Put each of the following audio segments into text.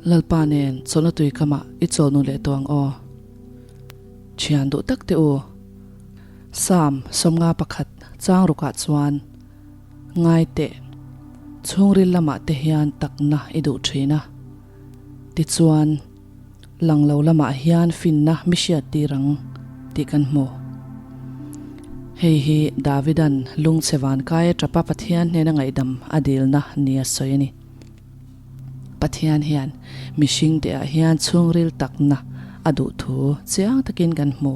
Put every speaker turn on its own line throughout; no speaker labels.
Lalpa nen chawlhna tui kamah i chawlnu leh tawh ang aw. Thian duh tak teh u. Psalm 51 chang rukah chuan Ngai teh, chhungril lamah te hian takna i duh thin a. Tichuan, lang lo lamah hian finna mi hriat tir ang tih kan hmu. Hei hi Davidan lungchhe vankai atapa Pathian hnena ngaihdam a dilna nia sawi a ni. Pathian hian mihring te ah hian chhungril takna a duh thu chiang takin kan hmu.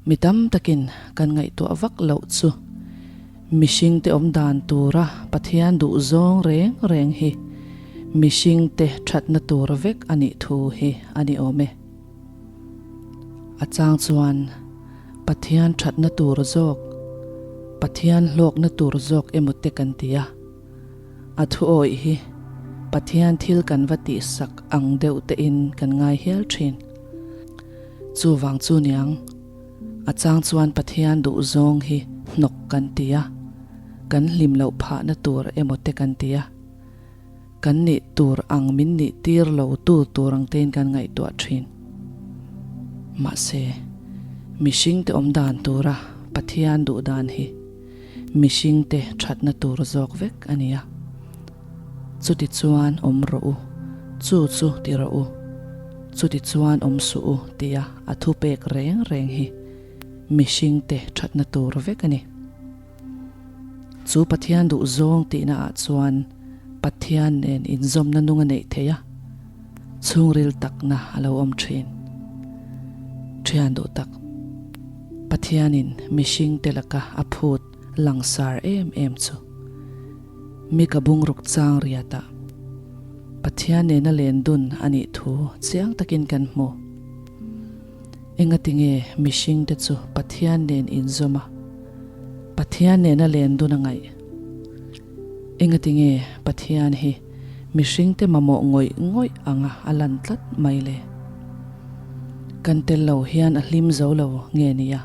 Mi tam takin kan ngaihtuah vak loh chu mihring te awm dan tura Pathian duh zawng reng reng hi mihring te thatna tur vek a nih thu hi a ni awm e. A chang chuan Pathian thatna tur zawk, Pathian hlawkna tur zawk emaw te kan ti a. A thu awih hi Pathian thil kan va tihsak ang deuh tein kan ngai hial thin. Chuvang chu niang, a chang chuan Pathian duh zawng hi hnawk kan ti a, kan hlim loh phahna tur emaw te kan ti a, kan nih tur ang min nih tir lo tu tur ang tein kan ngaihtuah thin. Mahse, mihringte awm dan tura Pathian duh dan hi Mihringte thatna tur zawk vek a nia. Chuti chuan awm rawh u, chu chu ti rawh u, chuti chuan awm suh u tia a thu pek reng reng hi mihringte thatna tur vek a ni. Chu Pathian duh zawng tihna ah chuan Pathian nen inzawmna nung a neih theih a, chhungril takna a lo awm thin. Thian duh tak. Pathianin mihringte laka a phut langsar em em chu mi ka bungruk chang riatah Pathian nena len dun a nih thu chiang takin kan hmu. Engatinge mihringte chu Pathian nen inzawm a, Pathian nena len dun a ngaih? Engatinge Pathian hi mihringte mamawh ngawih ngawih anga a lan tlat mai le? Kan tel lo hian a hlim zo lo nge nia?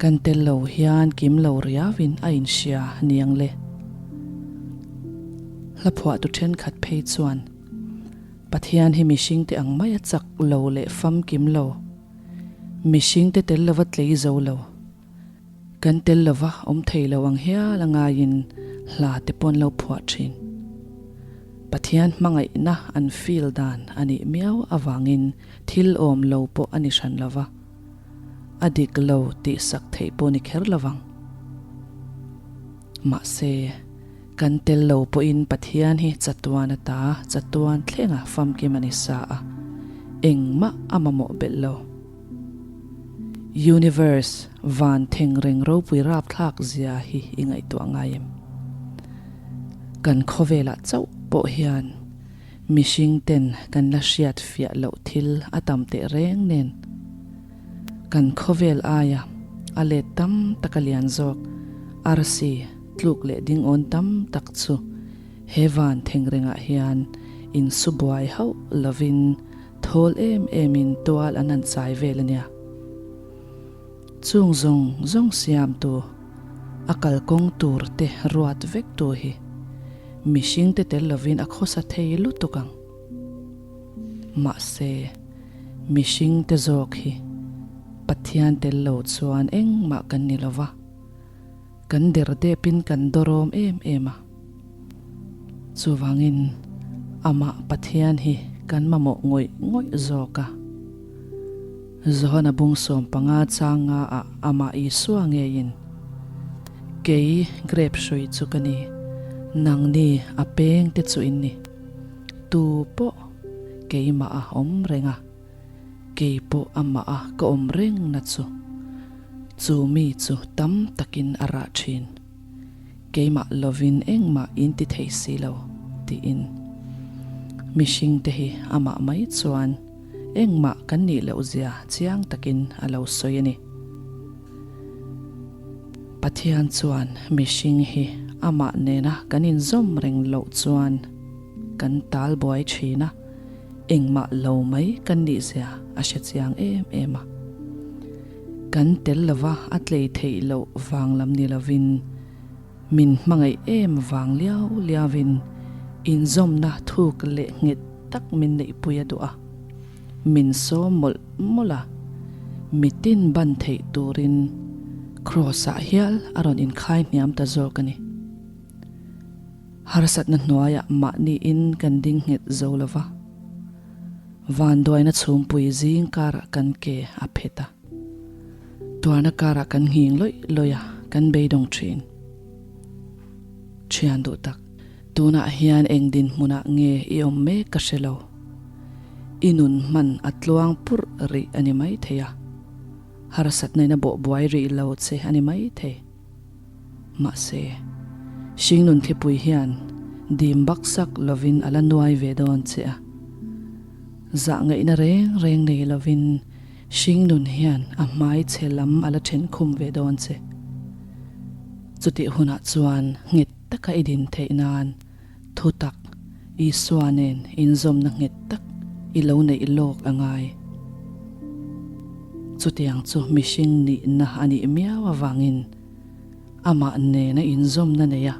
Kan tel lo hian kim lo riauin a inhria niang le? Hla phuahtu thenkhat phei chuan Pathian hi mihringte ang mai a chak lo leh famkim lo, mihringte tel lova tlei zo lo, Kan tel lova awm thei lo ang hial a ngaiin hla te pawn lo phuah thin. Pathian hmangaihna an feel dan a nih miau avangin thil awm lo pawh a ni hran lova, a dik lo tih sak theih pawh ni kher lovang. Mahse, kan tel lo pawhin Pathian hi chatuan ata chatuan thlenga famkim a ni sa a, engmah a mamawh belh lo. Universe van thengreng ropui rapthlak zia hi i ngaihtuah ngai em? Kan khawvelah chauh pawh hian mihring ten kan la hriat fiah loh thil a tam teh reng nen kan khawvel aia a let tam taka lian zawk arsi tluk leh dingawn tam tak chu he van thengrengah hian insubuai hauh lovin Thawl em em in tual an han chai vel a nia. Chung zawng zawng siamtu, a kalkawng tur te ruat vek tu hi mihring te tel lovin a khawsa thei lutuk ang. Mahse, mihring te zawk hi Pathian tel lo chuan engmah kan ni lova, kan der depin kan dawrawm em em a. Chuvangin amah Pathian hi kan mamawh ngawih ngawih zawk a. Johana bung 15 chang nga ah amah Isua ngeiin, Kei grape hrui chu ka ni, nangni a peng te chu in ni. Tu pawh keimah a awm reng a, kei pawh amah a ka awm reng na chu, chu mi chu tam takin a rah thin. Keimah lovin engmah in ti thei si lo, tiin. Mihringte hi amah mai chuan engmah kan nih loh zia chiang takin a lo sawi a ni. Pathian chuan mihring hi amah nena kan inzawm reng loh chuan kan tal buai thin a, engmah lo mai kan nih zia a hre chiang em em a. Kan tel lova a tlei theih loh vang lam ni lovin min hmangaih em vang liau liauin Inzawmna thuk leh nghet tak min neihpui a duh a, min sawm mawlh mawlh a, mitin ban theih turin Kraws-ah hial a rawn inkhai hniam ta zawk a ni. Harsatna hnuaiah mahniin kan ding nghet zo lo va, vanduaina chhumpui zing karah kan ke a phet a, tuarna karah kan nghing lawih lawih a, kan beidawng thin. Thian duh tak. Tunah hian eng dinhmunah nge i awm mek ka hre lo. I nun hman a tluang purh rih a ni maithei a, harsatna in a bawh buai rih lo che a ni maithei. Mahse, hringnun thlipui hian dim baksak lovin a la nuai ve dawn che a. Zah ngaihna reng reng nei lovin hringnun hian a hmai chhe lam a la then khum ve dawn che. Chutih hunah chuan nghet taka i din theih nan thutak Isua nen inzawmna nghet tak i lo neih lawk a ngai. Chutiang chu mihring nihna a nih miau avangin amah nena inzawmna nei a,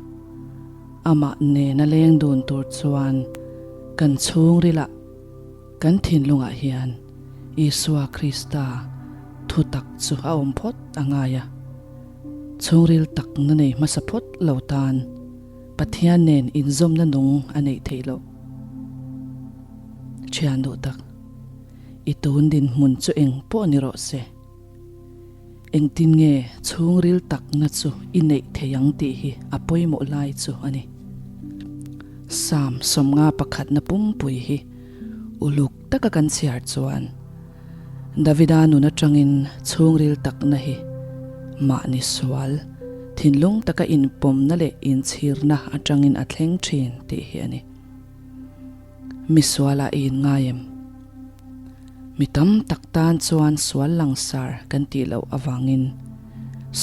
amah nena leng dun tur chuan kan chhungrilah Kan thinlungah hian Isua Krista thutak chu a awm phawt a ngai a. Chhungril takna nei hmasa phawt lo tan Pathian nen inzawmna nung a neih theih loh. Thian duh tak, i tun dinhmun chu eng pawh ni rawh se. Engtin nge chhungril takna chu i neih thei ang tih hi a pawimawh lai chu a ni. Psalm 50 pakhatna pumpui hi uluk taka kan chhiar chuan Davida nun atangin chhungril takna hi mahni sual, thinlung taka inpawmna leh inchhirna atangin a thleng thin tih hi a ni. Misualah i inngai em? Mi tam tak tan chuan sual langsar kan tih loh avangin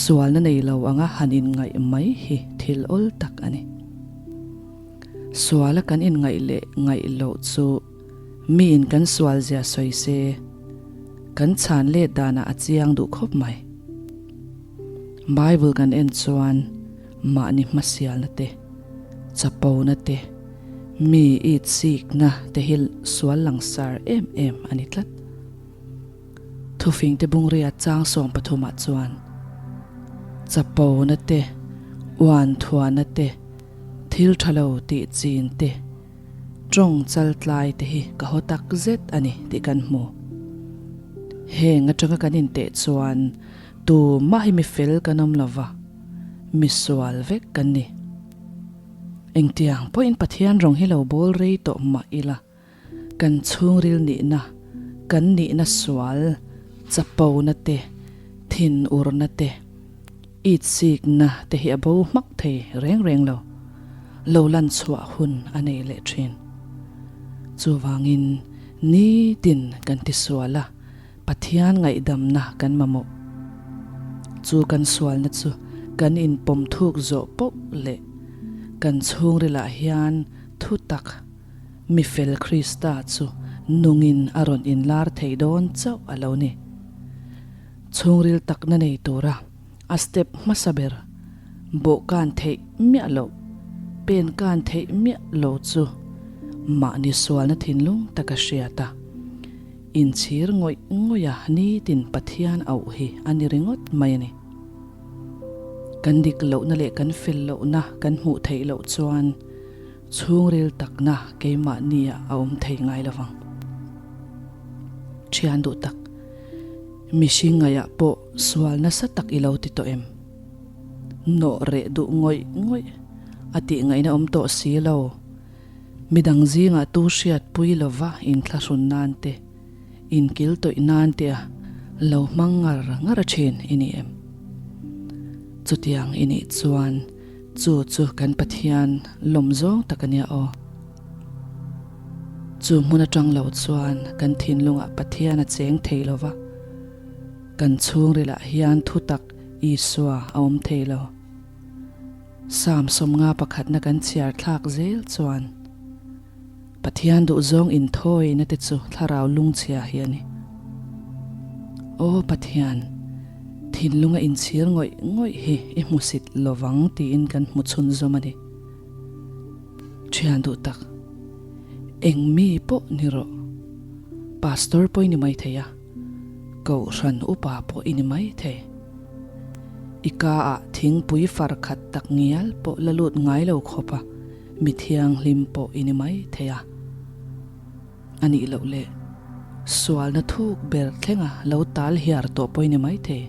sualna nei lo anga han inngaih mai hi thil awl tak a ni. Suala kan inngaih leh ngaih loh chu miin kan sualzia sawi se, kan chhan let danah a chiang duh khawp mai. Bible kan en chuan mahni hmasialna te, chapona te, mi itsikna te hi sual langsar em em a ni tlat. Thufingte bungria chang 13 ah chuan chapona te, uanthuana te, thil tha lo tih chin te, tawng chal tlai te hi ka haw tak zet a ni tih kan hmu. Heng atanga kan inteh chuan Tumah hi mi fel kan awm lo va, mi sual vek kan ni. Engtiang pawhin Pathian rawng hi lo bawl rei tawh mah ila, kan chhungril nihna, kan nihna sual, chapona te, thinurna te, itsikna te hi a bo hmak thei reng reng lo, lo lan chhuah hun a nei leh thin. Chuvangin nitin kan tisual a. Pathian ngaihdamna kan mamawh. Chu kan sualna chu kan inpawm thuk zawh poh leh kan chhungrilah hian thutak mi fel Krista chu nungin a rawn inlar thei dawn chauh a lo ni. Chhungril takna nei tura A step hmasa ber, bawhkan theih miah loh, penkan theih miah lo chu mahni sualna thinlung taka hriat a, inchhir ngawih ngawih a nitin Pathian auh hi a ni ringawt mai a ni. Kan dik lohna leh kan fel lohna kan hmuh theih loh chuan chhungril takna keimahniah a awm thei ngai lo vang. Thian duh tak. Mihring ngaihah pawh sual nasa tak i lo ti tawh em? Nawh reh duh ngawih ngawih a tih ngaihna awm tawh si lo. Midang zingah tu hriatpui lova inthlahrun nan te, inkil tawih nan te a lo hmang ngar ngar a thin i ni em? Chutiang i nih chuan chu chu kan Pathian lawm zawng tak a nia aw. Chu hmun atang lo chuan kan thinlungah Pathian a cheng thei lo va, kan chhungrilah hian thutak Isua a awm thei lo. Psalm 50 pakhatna kan chhiar thlak zel chuan Pathian duhzawng inthawina te chu thlarau lungchhia hi a ni. Aw Pathian, thinlunga inchhir ngawih ngawih hi i hmusit lovang tiin kan hmu chhunzawm a ni. Thian duh tak, eng mi pawh ni rawh. Pastor pawh i ni mai thei a, Kohhran upa pawh i ni mai thei. I ka ah thingpui far khat tak ngial pawh la lut ngai lo khawp a, mi thianghlim pawh i ni mai thei a. A nih loh leh sualna thuk ber thlenga lo tal hiar tawh pawh i ni mai thei.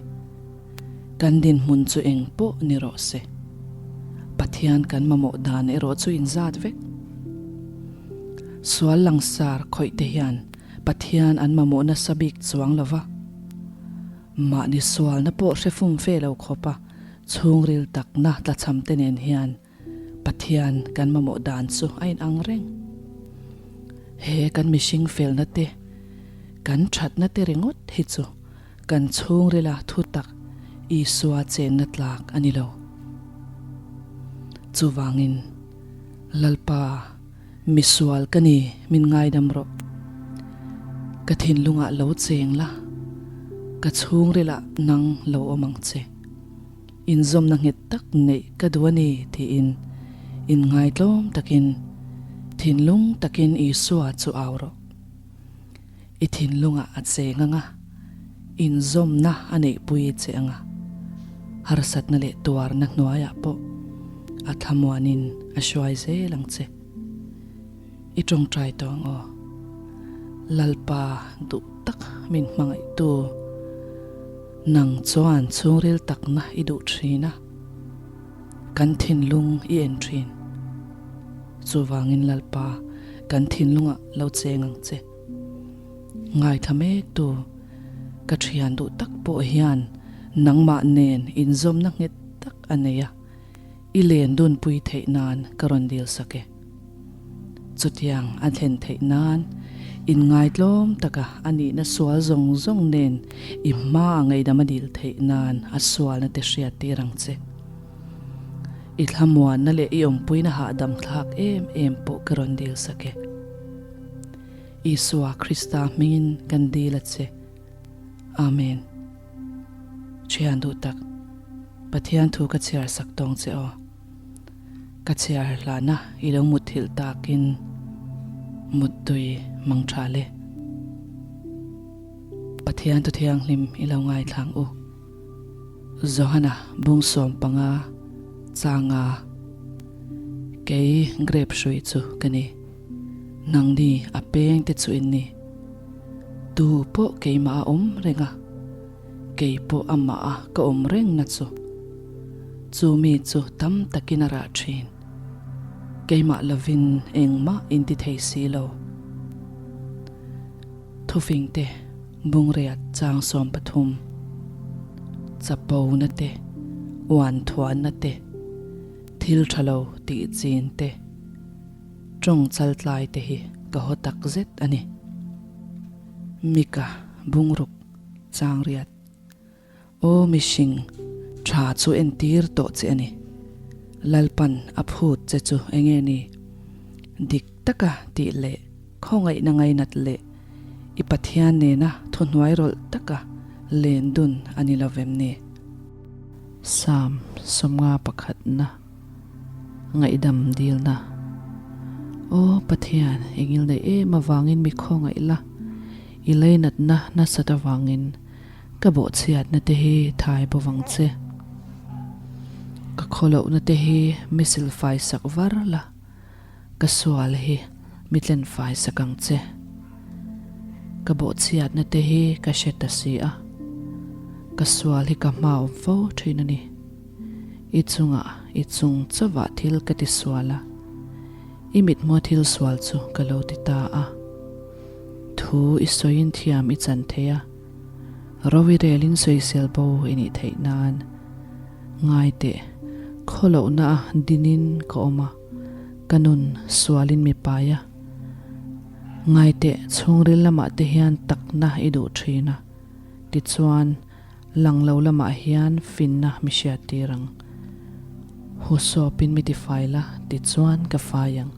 Kan dinhmun chu eng pawh ni rawh se. Pathian kan mamawh dan erawh chu inzat vek. Sual langsar khawih te hian Pathian an mamawh nasa bik chuang lo va. Mahni sualna pawh hre fum fe lo khawpa chhungril takna tlachham te nen hian Pathian kan mamawh dan chu a inang reng. He kan mihring felna te, kan thatna te ringawt hi chu kan chhungrila thutak Isua chenna tlak a ni lo. Chuvangin, Lalpa, misual ka ni min ngaidam rawh. Ka thinlungah lo cheng la, ka chhungrilah nang lo awm ang che. Inzawmna nghet tak neih ka duh a ni tiin inngaitlawm takin, thinlung takin Isua chu au rawh. I thinlungah a cheng ang a, inzawmna a neihpui che ang a, harsatna leh tuarna hnuaiah pawh a thlamuanin a hruai zel ang che. I tawngtai tawh ang aw. Lalpa duh tak min hmangaihtu, nang chuan chhungril takna i duh thin a, kan thinlung i en thin. Chuvangin Lalpa kan thinlungah lo cheng ang che. Ngaithla mek tu ka thian duh tak pawh hian nangmah nen inzawmna nghet tak a nei a, i len dunpui theih nan ka rawn dil sak e. Chutiang a thlen theih nan inngaitlawm taka a nihna sual zawng zawng nen i hmaa ngaihdam a dil theih nan a sualna te hriat tir ang che. I thlamuanna leh i awmpuina hahdam thlak em em pawh ka rawn dil sak e. Isua Krista hmingin kan dil a che. Amen. Thian duh tak, Pathian thu ka chhiar sak tawng che aw. Ka chhiar hlana i lo mutthilh takin muttui mang tha le. Pathian thu thianghlim i lo ngaithlang u. Johana bungsawm panga changa kei grape hrui chu ka ni. Nangni a peng te chu in ni. Tu pawh keimah a awm reng a, kei pawh amah a ka awm reng na chu. Chu mi chu tam takin a rah thin. Keimah lovin engmah in ti thei si lo. Thufing te Bungriat chang 13, Chapona te, uanthuanna te, thil tha lo tih chin te, tawng chaltlai te hi ka haw tak zet a ni. Mika Bungruk chang riat. Aw mihring, tha chu entir tawh che a ni. Lalpan a phut che chu enge ni? Dik taka tih leh khawngaihna ngainat leh i Pathian nena thuhnuai rawlh taka len dun a ni lovem ni? Psalm 50 pakhatna Ngaihdam dilna Aw Pathian, engil neih em avangin mi khawngaih la, i leinatna nasat avangin Ka bawhchhiatna te hi thai bo vang che. Ka khawlohna te hi mi silfai sak var la, ka sual hi mi tlenfai sak ang che. Ka bawhchhiatna te hi ka hre ta si a, ka sual hi ka hma awm fo thin a ni. I chungah i chung chauhah thil ka ti sual a, i mithmua thil sual chu ka lo ti ta a. Thu i sawiin thiam i chan thei a. Ro i relin sawisel bo i nih theih nan ngai teh khawlohna a dinin ka awm a, ka nun sualin mi pai a. Ngai teh chhungril lamah te hian takna i duh thin a, tichuan lang lo lamah hian finna mi hriat tir ang. Hu sawpin mi tifai la tichuan ka fai ang,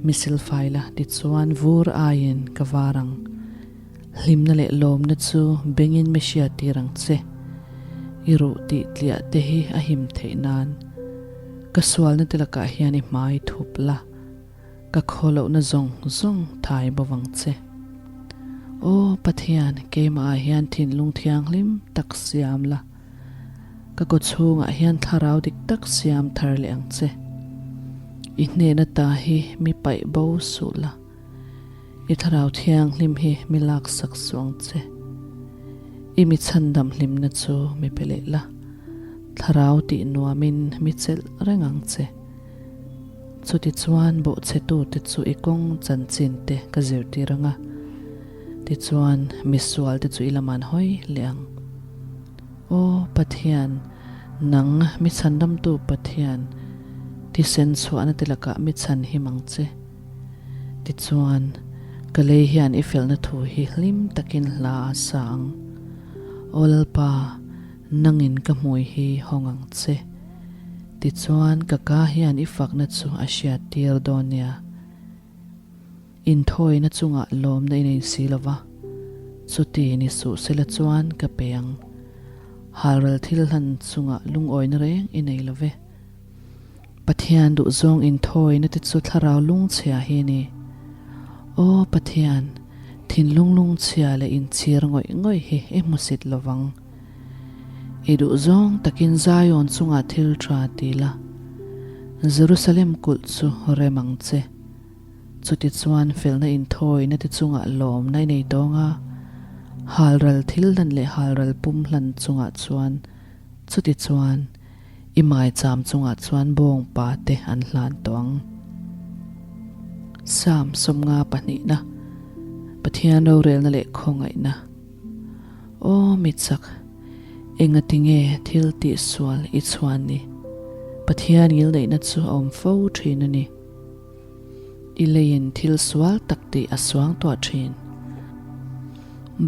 mi silfai la tichuan vur aiin ka var ang. Hlimna leh lawmna chu bengin mi hriattir ang che. I ruh tih tliah te hi a him theih nan. Ka sualna te lakah hian i hmai thup la. Ka khawlohna zawng zawng thai bo vang che. Aw Pathian, keimahah hian thinlung thianghlim tak siam la, ka kawchhungah hian thlarau dik tak siam thar leh ang che. I hnena ta hi mi paih bo suh la, i thlarau thianghlim hi mi laksak suh ang che. I mi chhandam hlimna chu mi pe leh la, thlarau tih nuamin mi chelh reng ang che. Chutichuan bawhchhetute chu i kawng chanchin te ka zirtir ang a, tichuan misualte chu i lam an hawi leh ang. Aw Pathian, nang mi chhandamtu Pathian, thisen chhuahna te lakah mi chhan him ang che. Tichuan, ka lei hian i felna thu hi hlim takin hla a sa ang. Aw Lalpa, nangin ka hmui hi hawng ang che. Tichuan, ka ka hian i fakna chu a hriat tir dawn nia. Inthawina chungah lawmna i nei si lo va, chuti ni suh sela chuan ka pe ang. Halral thil hlan chungah lungawina reng i nei lo ve. Pathian duhzawng inthawina te chu thlarau lungchhia hi a ni. Aw Pathian, thinlung lungchhia leh inchhir ngawih ngawih hi i hmusit lo vang. I duh zawng takin Zion chungah thil tha ti la, Jerusalem kulh chu rem ang che. Chutichuan felna inthawina te chungah lawmna i nei tawng a, halral thil hlan leh halral pum hlan chungah chuan, chutichuan i maicham chungah chuan bawngpa te an hlan tawh ang. Psalm 50 pahnihna, Pathian rorelna leh khawngaihna. Aw mitchak, engati nge thil tihsual i chhuan ni? Pathian ngilneihna chu a awm fo thin a ni. I leiin thil sual tak tih a suang tuah thin.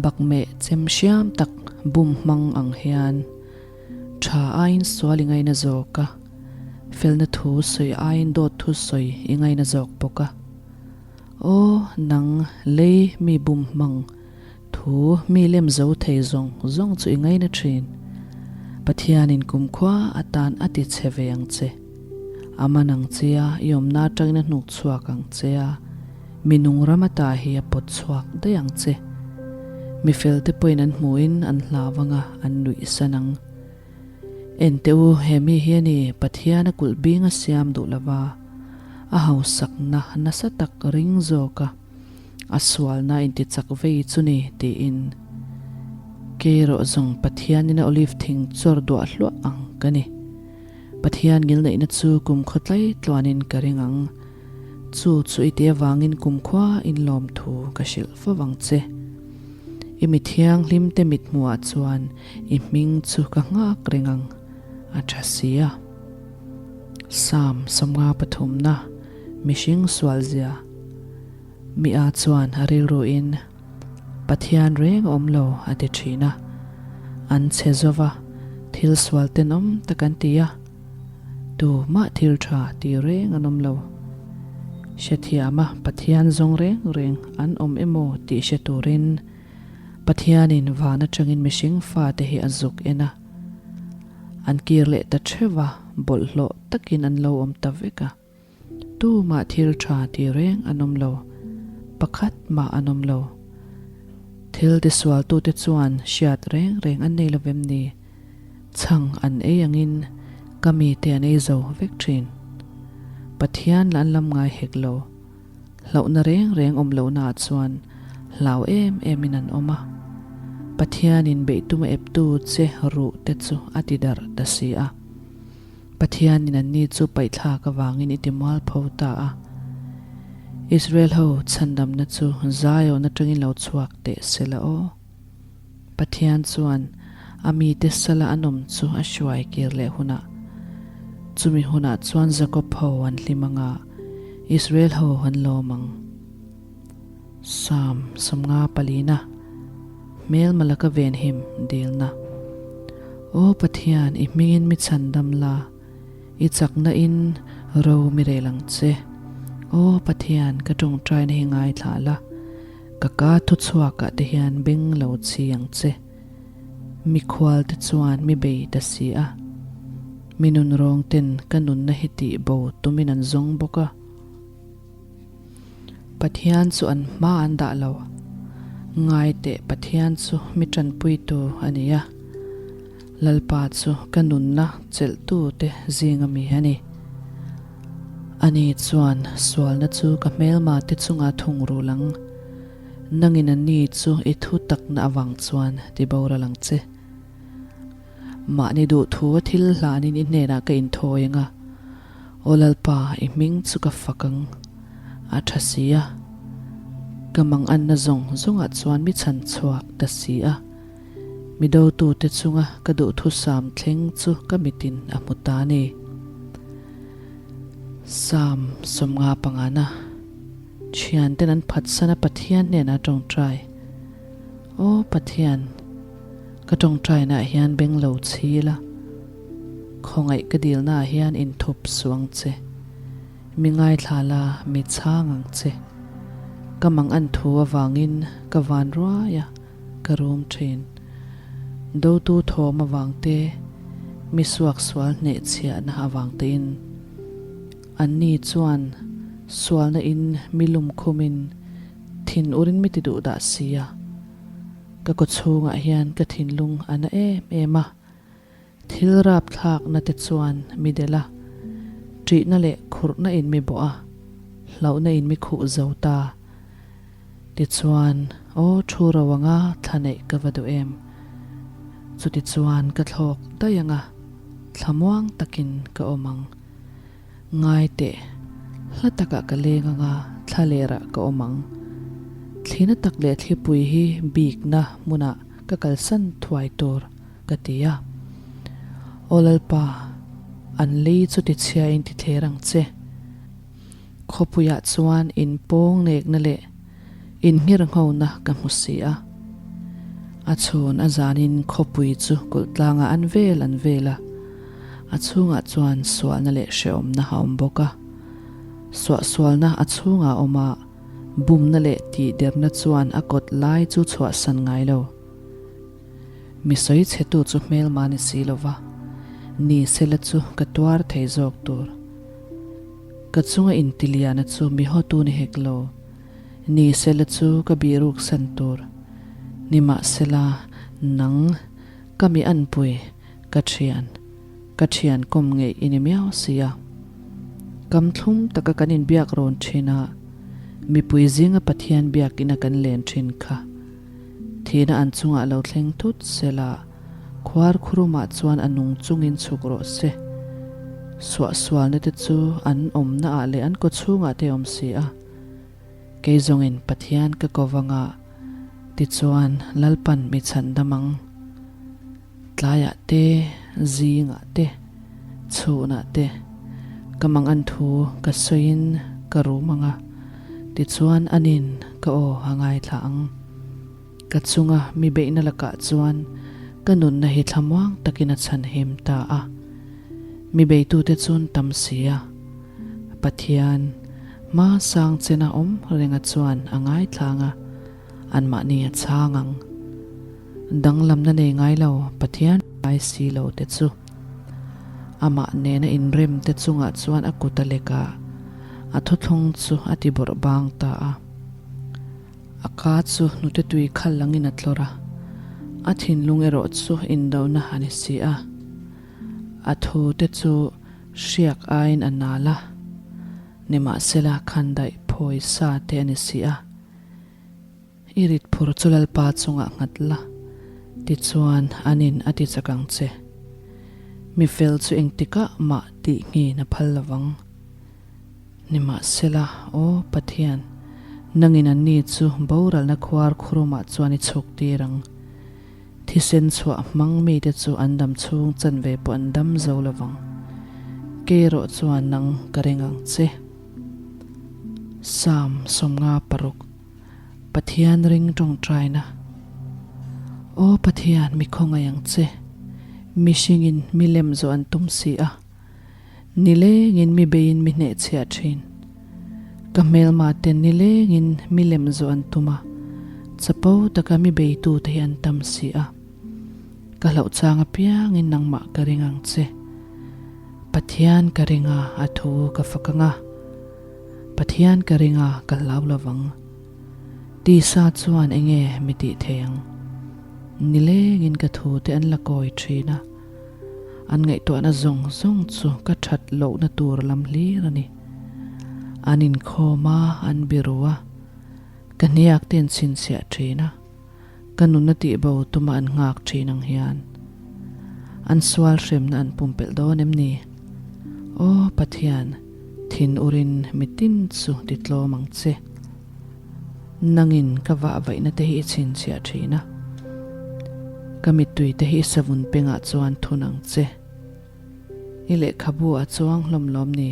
Bakmeh chem hriam tak bum hmang ang hian tha aiin sual i ngaina zawk a, felna thu sawi aiin dawt thu sawi i ngaina zawk bawk a. Aw nang lei mi bum hmang Thu mi lem zo thei zawng zawng chu i ngaina thin. Pathianin kumkhua atan a ti che ve ang che. A man ang che a, i awmna atangin a hnuk chhuak ang che a, mi nung ram ata hi a pawt chhuak daih ang che. Mi felte pawhin an hmuhin an hlau ang a, an nuihsan ang. Enteh u, he mi hi a ni, Pathian a kulh bing a siam duh lova, a hausakna nasa tak ring zawk a. A sualna intichak vei chu ni, tiin kei erawh zawng Pathianin a olive thing chawr duah hluah ang ka ni. Pathian ngilneihna chu kumkhaw tlai tluanin ka ring ang. Chu chu i tih avangin kumkhua inlawm thu ka hrilh fo vang che. I mi thianghlimte mithmuhah chuan i hming chu ka nghak reng ang, a tha si a. Psalm 50 pathumna Mihring sualzia Mi a chuan a rilruin, Pathian reng a awm lo a ti thin a. An chhe zova, thil sual tenawm tak an ti a. Tu mah thil tha ti reng an awm lo. Hrethiama Pathian zawng reng reng an awm emaw tih hre turin Pathianin van atangin mihring fate hi a zuk en a. An kir leh ta theuh a, bawlhhlawh takin an lo awm ta vek a. Tumah thil tha ti reng an awm lo, pakhat mah an awm lo. Thil tisualtute chuan hriat reng reng an nei lo vem ni? Chhang an ei angin ka mite an ei zo vek thin. Pathian lah an lam ngai hek lo. Hlauhna reng reng awm lohnaah chuan hlau em emin an awm a. Pathianin beih tuma eptu che ruh te chu a ti darh ta si a. Pathianin anni chu paihthlak avangin i ti mualpho ta a. Israel ho chhandamna chu Zion atangin lo chhuak teh se la aw. Pathian chuan a mite sala an awm chu a hruai kir leh hunah, chumi hunah chuan Jakob ho an hlim ang a, Israel ho an lawm ang. Psalm 50 palina, Hmelma laka venhim dilna. Aw Pathian, i hmingin mi chhandam la, i chakna in ro mi rel ang che. Aw Pathian, ka tawngtaina hi ngaithla la, ka ka thuchhuakah te hian beng lo chhi ang che. Mikhual te chuan mi bei ta si a, mi nunrawng ten ka nunna hi tih bo tumin an zawng bawk a. Pathian chu an hma an dah lo. Ngai teh Pathian chu mi tanpuitu a ni a. Lalpa chu ka nunna chelhtu te zinga mi a ni. Ani chuan sualna chu ka hmelma te chunga thungrul ang. Nangin ani chu i thu takna avang chuan ti boral ang che. Mahni duhthu a thil hlanin i hnenah ka inthawi ang a, Aw Lalpa, i hming chu ka fak ang, a tha si a. Ka manganna zawng zawngah chuan mi chhan chhuak ta si a. Mi dotute chunga ka duhthusam thleng chu ka mitin a hmu ta a ni. Psalm 55na, Thianten an phatsan a Pathian hnenah a tawngtai. Aw Pathian, ka tawngtainaah hian beng lo chhi la, khawngaih ka dilnaah hian inthup suh ang che. Mi ngaithla la, mi chhang ang che. Ka mang an thu avangin ka van ruai a, ka rum thin. Dotu thawm avang te, mi suaksual hnehchhiahna avang tein. Anni chuan sualna in mi lum khumin Thin urin mi ti duh dah si a, ka kaw chhungah hian ka thinlung a na em em a, thil rapthlakna te chuan mi delh a, ṭihna leh khurhna in mi bawh a, hlauhna in mi khuh zo ta. Tichuan, aw thu ro anga thla neih ka va duh em? Chutichuan ka thlawk daih anga thlamuang takin ka awm ang. Ngai teh, hla takah ka leng anga thla lerah ka awm ang. Thlina tak leh thlipui hi bikna hmunah ka kalsan thuai tur ka ti a. Aw Lalpa, an lei chu tichhiain ti thler ang che. Khawpuiah chuan inpawng nekna leh inngirnghona ka hmu si a. A chhun a zanin khawpui chu kulh tlangah an vel an vel a, a chhungah chuan sualna leh hrehawmna a awm bawk a. Suahsualna a chhungah a awm a, bumna leh tihderna chuan a kawt lai chu chhuahsan ngai lo. Mi sawi chhetu chu hmelma ni si lo va, ni sela chu ka tuar thei zawk tur. Ka chunga intiliana chu mi hawtu ni hek lo. Ni sela chu ka bihruk san tur. Nimahsela, nang, ka mi anpui, ka thian, ka thian kawm ngeih i ni miau si a. Kam thlum taka kan inbiak rawn thin a, mipui zinga Pathian biakina kan len thin kha. Thihna an chungah lo thleng thut sela, khuar khurumah chuan a nung chungin chhuk rawh se. Suahsualna te chu an awmna ah leh an kawchhungah te awm si a. Kei zawngin Pathian ka ko vanga, tichuan Lalpan mi chhan dam ang. Tlaiah te, zingah te, chhunah te, ka mangan thu ka sawiin ka rum ang a, tichuan anin ka aw a ngaithla ang. Ka chunga mi beihna lakah chuan ka nunna hi thlamuang takin a chhanhim ta a. Mi beitute chun tam si a, Pathian, hma sang chena awm renga chuan a ngaithla ang a, anmahni a chhang ang. Danglamna nei ngai lo Pathian ngai si lo te chu amah nena inrem te chungah chuan a kut a lek a, a thuthlung chu a ti bawrh bang ta a. A ka chu hnute tui khal langin a tlawr a, a thinlung erawh chu indona a ni si a. A thu te chu hriak aiin a nal a, nimahsela khandaih phawi sa te a ni si a. I rit phur chu Lalpa chungah nghat la, tichuan anin a ti chak ang che. Mi fel chu engtikah mah tih nghin a phal lovang. Nimahsela, Aw Pathian, nangin anni chu boralna khuar khurumah chuan i chhuk tir ang. Thisen chhuah hmang mite chu an dam chhung chanve pawh an dam zo lovang. Kei erawh chuan nang ka ring ang che. Psalm 56, Pathian ring tawngtaina. Aw Pathian, mi khawngaih ang che. Mihringin mi lem zawh an tum si a. Nilengin mi beiin mi hnehchhiah thin. Ka hmelma ten nilengin mi lem zawh an tum a, chapo taka mi beitute hi an tam si a. Ka hlauh chang apiangin nangmah ka ring ang che. Pathian ka ring a, a thu ka fak ang a. Pathian ka ring a, ka hlau lovang. Tisa chuan enge mi tih thei ang? Nilengin ka thu te an la kawi thin a, an ngaihtuahna zawng zawng chu ka that lohna tur lam hlir a ni. An inkhawm a, an biru a, ka hniak te an chhinchhiah thin a. Ka nunna tihbo tuma an nghak thin ang hian an sual hremna an pumpelh dawn em ni? Aw Pathian, thin urin mitin chu ti tlawm ang che. Nangin ka vahvaihna te hi i chhinchhiah thin a, ka mittui te hi i savun pengah chuan thun ang che. I lehkhabu a chuang hlawm lawm ni?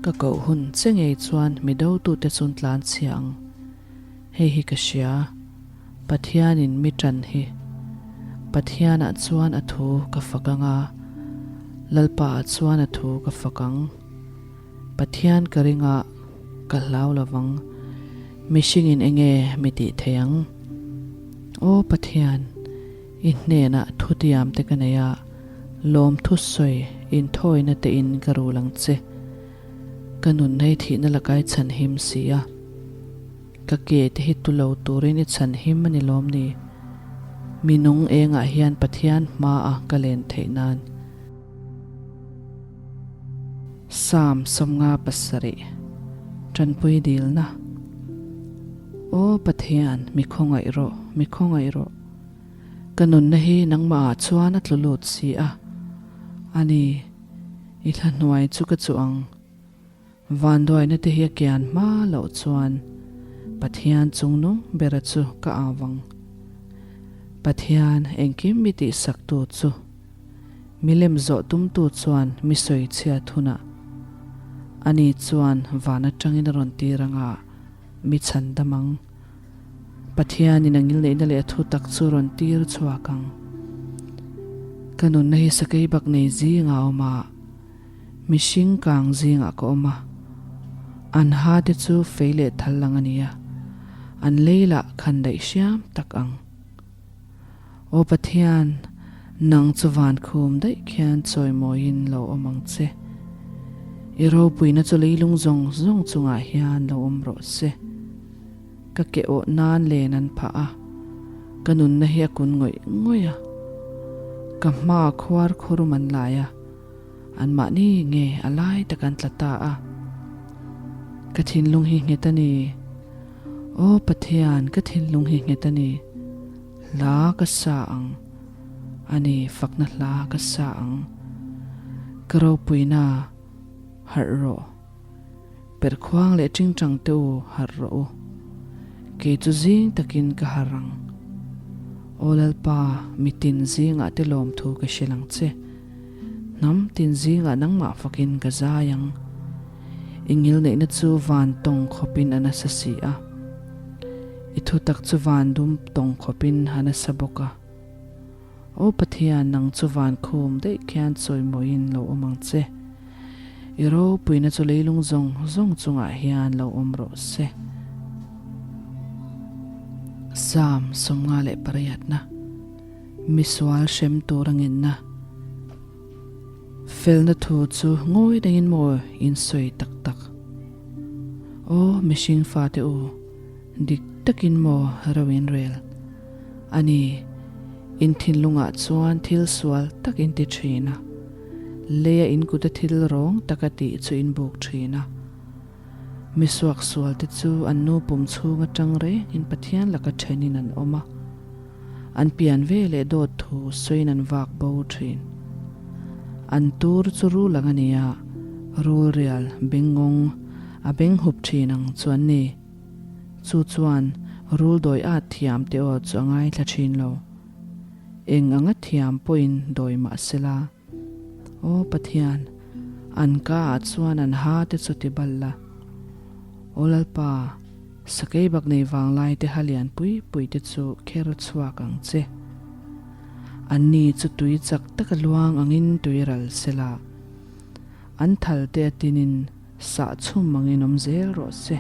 Ka koh hun che ngei chuan mi dotute chu an tlan chhia ang. Hei hi ka hria, Pathianin mi ṭan hi. Pathianah chuan a thu ka fak ang a, Lalpaah chuan a thu ka fak ang. Pathian ka ring a, ka hlau lo vang. Mihringin enge mi tih thei ang? Aw Pathian, i hnenah thutiam te ka nei a, lawmthu sawi inthawina tein ka rul ang che. Ka nun hei thihna lakai chhan him si a, ka ke te hi tu lo turin i chhan him a ni lawm ni? Mi nung engah hian Pathian hmaah ka len theih nan. Psalm 57, Tanpui dilna. Aw Pathian, mi khawngaih rawh, mi khawngaih rawh. Ka nunna hi nangmahah chuan a tlu lut si a, a ni. I thla hnuai chu ka chuh ang. Vanduaina te hi a kian hma loh chuan Pathian chungnung bera chu ka au ang. Pathian engkim mi tihsaktu chu milem zawh tumtu chuan mi sawi chhiat hunah ani chuan van atangin a rawn tir anga mi chhan dam ang. Pathianin a ngilneihna leh a thu tak chu rawn tir chhuak ang. Ka nunna hi sakei bak nei zingah a awm a, mihring kang zingah ka awm a. An ha te chu fei leh thal lang a ni a, an lei lah khan daih hriam tak ang. Aw Pathian, nang chu van khum daih khian chawimawiin lo awm ang che. I ropuina chu leilung zawng zawng chungah hian lo awm rawh se. Ka ke awh nan len an phah a, ka nunna hi a kun ngawih ngawih a. Ka hma khuar khurum an lai a, anmahni nge a lai tak an tla ta a. Ka thinlung hi nghet a ni. Aw Pathian, ka thinlung hi nghet a ni. Hla ka sa ang. A ni, fakna hla ka sa ang. Ka ropuina, harh rawh. Perhkhuang leh tingtang te u harh rawh u. Kei chu zing takin ka harh ang. Aw Lalpa, mitin zingah te lawmthu ka hrilh ang che. Hnam tin zingah nangmah fakin ka zai ang. I ngilneihna chu van tawng khawpin a nasa si a. I thutak chu van dum tawng khawpin a nasa bawk a. Aw Pathian, nang chu van khum daih khian chawimawiin lo awm ang che. I ropuina chu leilung zawng zawng chungah hian lo awm rawh se. Psalm 58, Misual hrem tur a ngenna. Felna thu chu ngawi rengin maw in sawi tak tak. Aw mihring fate u, dik takin maw ro in rel. A ni, in thinlungah chuan thil sual tak in ti thin a, leia in kuta thil rawng taka tih chu in buk thin a. Mi suaksualte chu an nu pum chhung atang rengin Pathian laka thenin an awm a, an pian ve leh dawt thu sawiin an vak bo thin. An tur chu rul ang a ni a, rul rial bengngawng a beng hup thin ang chu an ni. Chu chuan rul dawi at thiam te aw chu a ngaithla thin lo. Eng anga thiam pawhin dawi mah sela. Aw Pathian, an ka ah chuan an ha te chu ti bal la. Aw Lalpa, sakei bak nei vanglai te ha lian pui pui te chu kher chhuak ang che. Anni chu tui chak taka luang angin tui ral sela. An thal te a tinin sah chhum angin awm zel rawh se.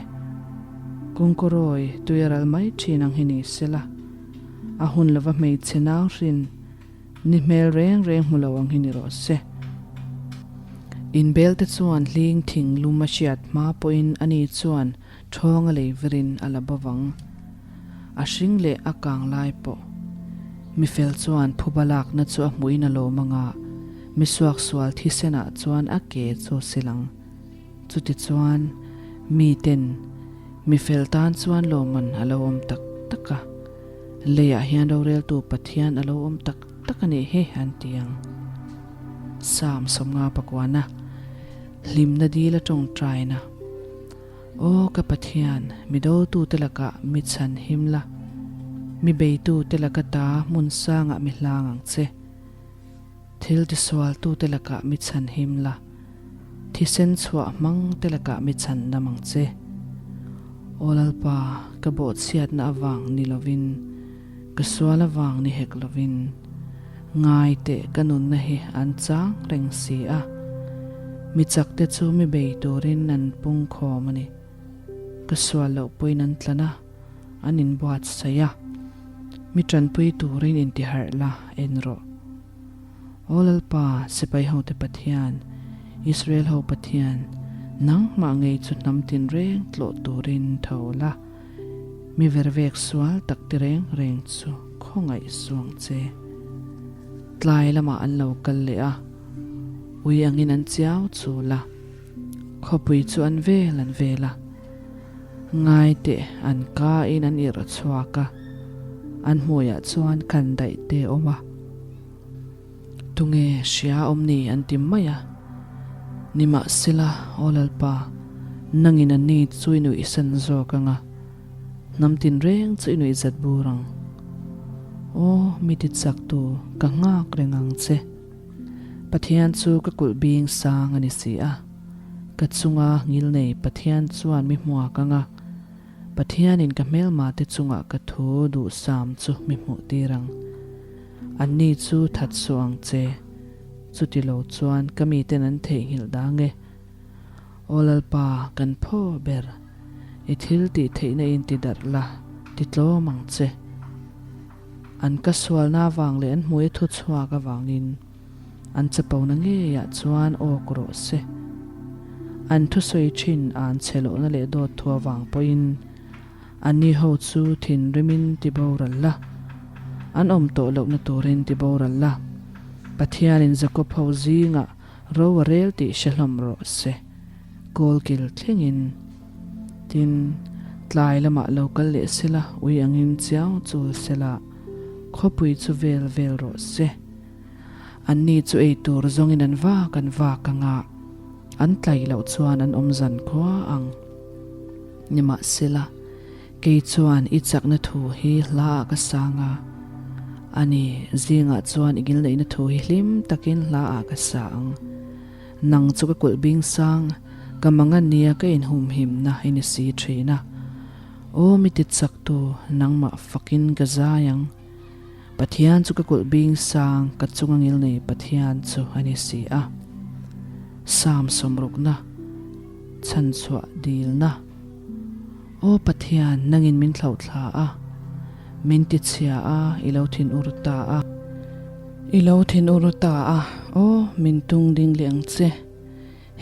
Kungkawrawi tui a ral mai thin ang hi ni sela. A hun lova hmeichhe nau hrin. Ni hmel reng reng hmu lo ang hi ni rawh se. Inbelte chuan hling thing lum a hriat hma pawhin ani chuan ṭhawng a lei virin a la bo vang. A hring leh a kang lai pawh. Mifel chuan phuba lakna chu a hmuhin a lawm anga, mi suaksual thisenah chuan a ke chu a sil ang. Chutichuan, miten mifel tan chuan lawmman a lo awm tak tak a, leiah hian roreltu Pathian a lo awm tak tak a nih hi an ti ang. Psalm 50 pakuana, Hlimna dil a tawngtaina. Aw ka Pathian, mi dotute lakah mi chhan him la, mi beitute laka ta hmun sangah mi hlang ang che. Thil tisualtute lakah mi chhan him la, thisen chhuah hmangte lakah mi chhan dam ang che. Aw Lalpa, ka bawhchhiatna avang ni lovin, ka sual avang ni hek lovin, ngai teh ka nunna hi an chang reng si a, mi chakte chu mi bei turin an pungkhawm a ni. Ka sual loh pawhin an tlan a. An inbuatsaih a, Mi tanpui turin intiharh la, en rawh. Aw Lalpa, sipai hote Pathian, Israel ho Pathian, nangmah ngei chu hnam tinreng tlawh turin tho la, mi vervek sual tak ti reng reng chu khawngaih suang che. Tlai lamah an lo kal leh a, ui angin an chiau chul a, khawpui chu an vel an vel a. Ngai teh an ka in an irh chhuak a, an hmuiah chuan kan daih te awm a. Tunge hria awm ni an ti mai a. Nimahsela, Aw Lalpa, nangin an ni chu i nuihsan zawk ang a, hnam tinreng chu i nuihzat bur ang. Aw, mi ti chaktu, ka nghak reng ang che. Pathian chu ka kulh bing sang a ni si a. Ka chunga ngilnei Pathian chuan mi hmuak ang a, Pathianin ka hmelmate chungah ka thu duhsam chu mi hmuh tir ang. Anni chu that suh ang che, chuti lo chuan ka miten an theihnghilh dang e. Aw Lalpa, kan phaw ber, i thil tih theihna in ti darh la, ti tlawm ang che. An ka sualna avang leh an hmui thu chhuak avangin an chapona ngeiah chuan awk rawh se. An thusawi thin an chhe lohna leh dawt thu avang pawhin anni ho chu thinrimin ti boral la, an awm tawh lohna turin ti boral la, Pathianin Jakob ho zingah ro a rel tih hre hlawm rawh se. Kawlkil thlengin. Tin, tlai lamah lo kal leh sela, ui angin chiang chul sela, khawpui chu vel vel rawh se. Anni chu ei tur zawngin an vak an vak ang a, an tlai loh chuan an awm zan khua ang. Nimahsela, kei chuan i chakna thu hi hla ah ka sang a, ani zingah chuan i ngilneihna thu hi hlim takin hla ah ka sa ang. Nang chu ka kulh bing sang, ka mangan nia ka inhumhimna i ni si thin a. Aw mi ti chaktu, nangmah fakin ka zai ang. Pathian chu ka kulh bing sang, ka chunga ngilnei Pathian chu a ni si a. Psalm sawmrukna, Chhanchhuah dilna. Aw Pathian, nangin min thlauhthla a, min tichhia a, i lo thinur ta a. I lo thinur ta a, aw, min tung ding leh ang che.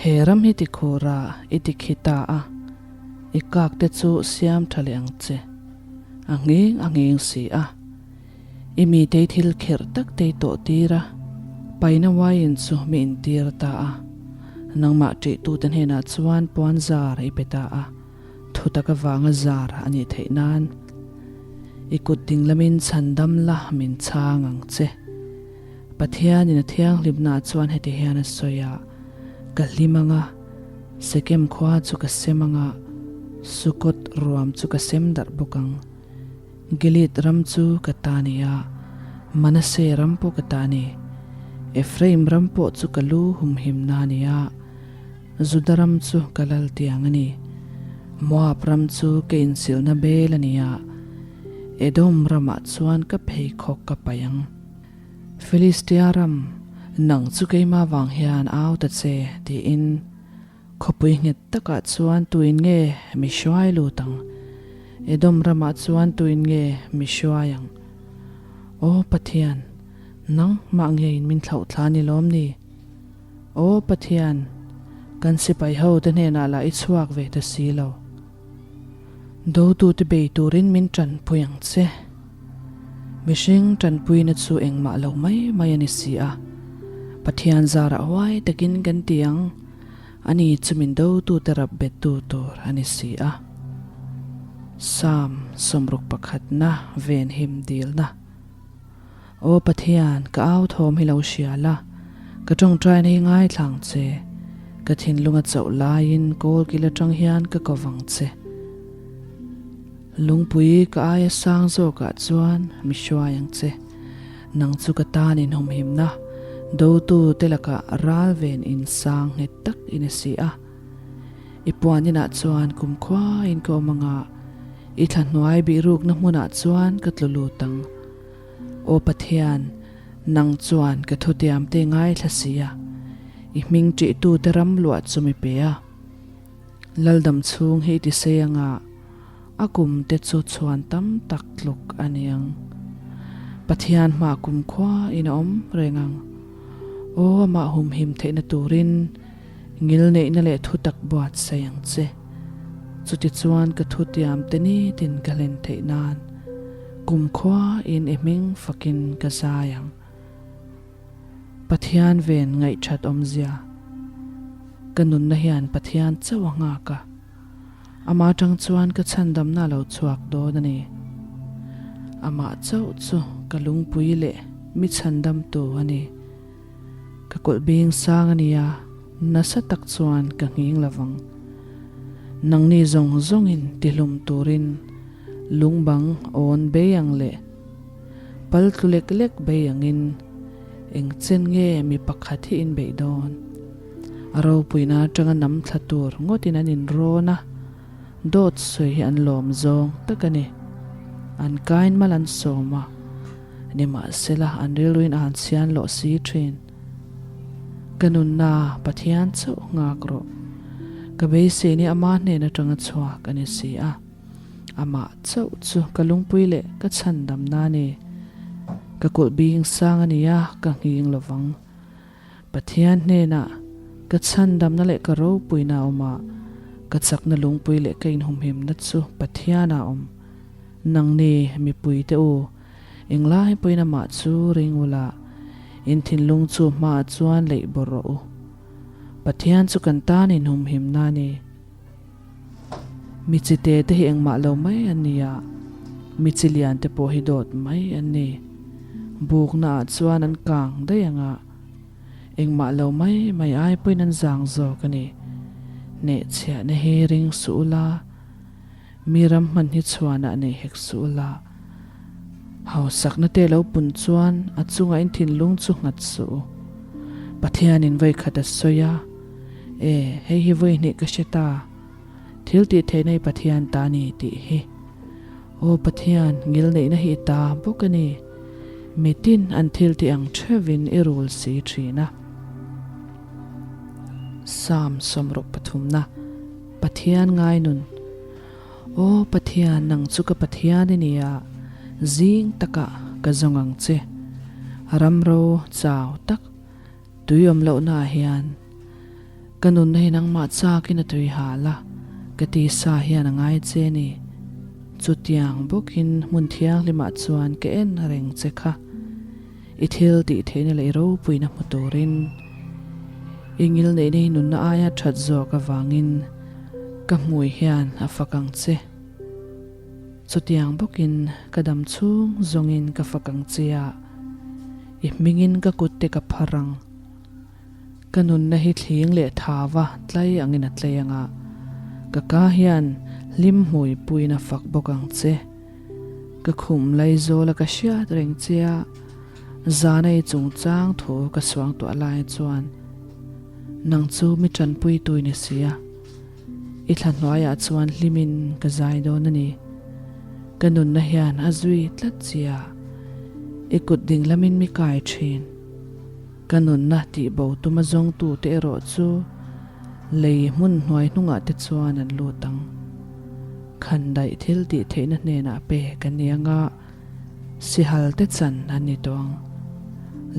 He ram hi tikhur a, i tikhi ta a, i kak te chu siam tha leh ang che. A nghing a nghing si a. I mitei thil kherh tak te i tawh tir a, paina uaiin chu mi intir ta a. Nangmah ṭihtute hnenah chuan puan zar i pe ta a. Thutak avanga zar a nih theih nan i kut ding lamin chhan dam la min chhang ang che. Pathianin a thianghlimna chuan heti hian a sawi a, Ka hlim ang a, Sekem khua chu ka sem ang a, Sukkoth ruam chu ka sem darh bawk ang. Gilead ram chu ka ta ni a, Manasseh ram pawh ka ta ni. Ephraim ram pawh chu ka lu humhimna a ni a, Juda ram chu ka lal tiang a ni. Moab ram chu ka insilhna bel a ni a, Edom ramah chuan ka pheikhawk ka paih ang. Filistia ram, nang chu keimah vang hian au ta che, tiin khawpui nghet takah chuan tuin nge mi hruai lut ang? Edom ramah chuan tuin nge mi hruai ang? Aw Pathian, nangmah ngeiin min thlauhthla ni lawm ni? Aw Pathian! Kan sipai ho te hnenah lah i chhuak ve ta si lo. Dotute bei turin min tanpui ang che. Mihring tanpuina chu engmah lo mai mai a ni si a. Pathian zarah huai takin kan ti ang, ani chu min dotute rap bettu tur a ni si a. Psalm 60 pakhatna venhim dilna. Aw Pathian, ka au thawm hi lo hria la, ka tawngtaina hi ngaithla ang che. Ka thinlung a chauh laiin kawl kil atang hian ka ko vang che. Lungpui ka aia sang zawkah chuan mi hruai ang che. Nang chu ka tan inhumhimna, dotu te lakah ral ven in sang nghet tak i ni si a. I puan inah chuan kumkhuain ka awm anga, i thla hnuai bihrukna hmunah chuan ka tlu lut ang. Aw Pathian, nang chuan ka thutiamte ngaithla si a, i hming ṭihtute ram luah chu mi pe a. Laldam chhung hi i ti sei anga a kum te chu chhuan tam tak tluk a ni ang. Pathian hmah kumkhua in a awm reng ang. Aw amah humhim theihna turin ngilneihna leh thutak buatsaih ang che. Chutichuan ka thutiamte nitin ka hlen theih nan kumkhua in i hming fakin ka zai ang. Pathian ven ngaihthat awmzia. Ka nunna hian Pathian chauh a nghak a, amah atang chuan ka chhandamna a lo chhuak dawn a ni. Amah chauh chu ka lungpui leh mi chhandamtu a ni. Ka kawlh bing sang a nia, nasa tak chuan ka nghing lovang. Nangni zawng zawngin tihlum turin lungbang awn bei ang leh pal tlu lek lek bei angin eng chen nge mi pakhat hi in beih dawn? A ropuina atanga nam thla tur ngawtin an inrawn a, dawt sawi hi an lawm zawng tak a ni. An kain mal an sawm a, nimahsela an rilruin a han chhian lawh si thin. Ka nunna Pathian chauh nghak rawh. Ka beisei ni ama hnen atanga chhuak a ni si a. Amah chauh chu ka lungpui leh ka chhandamna a ni. Ka kulh bing sang a ni a, ka nghing lovang. Pathian hnenah ka chhandamna leh ka ropuina a awm a, ka chakna lungpui leh ka inhumhimna chu Pathianah a awm. Nangni mipuite u, englai pawhin amah chu ring ula, in thinlung chu hmaah chuan leih bawrh rawh u. Pathian chu kan tan inhumhimna a ni. Mi chi te te hi engmah lo mai an ni a, mi chi lian te pawh hi dawt mai an ni. Bukna ah chuan an kang daih ang a, engmah lo mai mai ai pawhin an zang zawk a ni. Hnehchhiahna hi ring suh ula, mi ram hman hi chhuanah nei hek suh ula. Hausakna te lo pun chuan a chungah in thinlung chu nghat suh u. Pathianin vawikhat a sawi a. E, hei hi vawi hnih ka hre ta. Thil tih theihna hi Pathian ta a ni tih hi. Aw Pathian, ngilneihna hi i ta bawk a ni. Mitin an thil tih ang theuhin i rul si thin a. Psalm 63 na, Pathian ngai nun. Aw Pathian, nang chu ka Pathian i ni a, zing takah ka zawng ang che. Ramro chau tak. Tui awm lohnaah hian ka nunna hi nangmah chakin a tui hal a, ka tisa hian a ngai che a ni. Chutiang bawkin hmun thianghlimah chuan ka en reng che kha. I thil tih theihna leh i ropuina hmu turin i ngilneihna hi nunna aia that zawk avangin ka hmui hian a fak ang che. Chutiang bawkin ka dam chhung zawngin ka fak ang che a. I hmingin ka kutte ka phar ang. Ka nunna hi thling leh thava tlai angin a tlei ang a, ka ka hian hlim hmui puiin a fak bawk ang che. Ka khum laizawla ka hriat reng che a, zana i chungchang thu ka suangtuah lai chuan nang chu mi tanpui tu i ni si a. I thla hnuaiah chuan hlimin ka zai dawn a ni. Ka nunna hian a zui tlat che a, i kut ding lamin mi kai thin. Ka nunna tih bo tuma zawngtute erawh chu lei hmun hnuai hnungah te chuan an lut ang. Khandaih thil tih theihna hnenah pek a ni ang a, sihal te chan an ni tawh ang.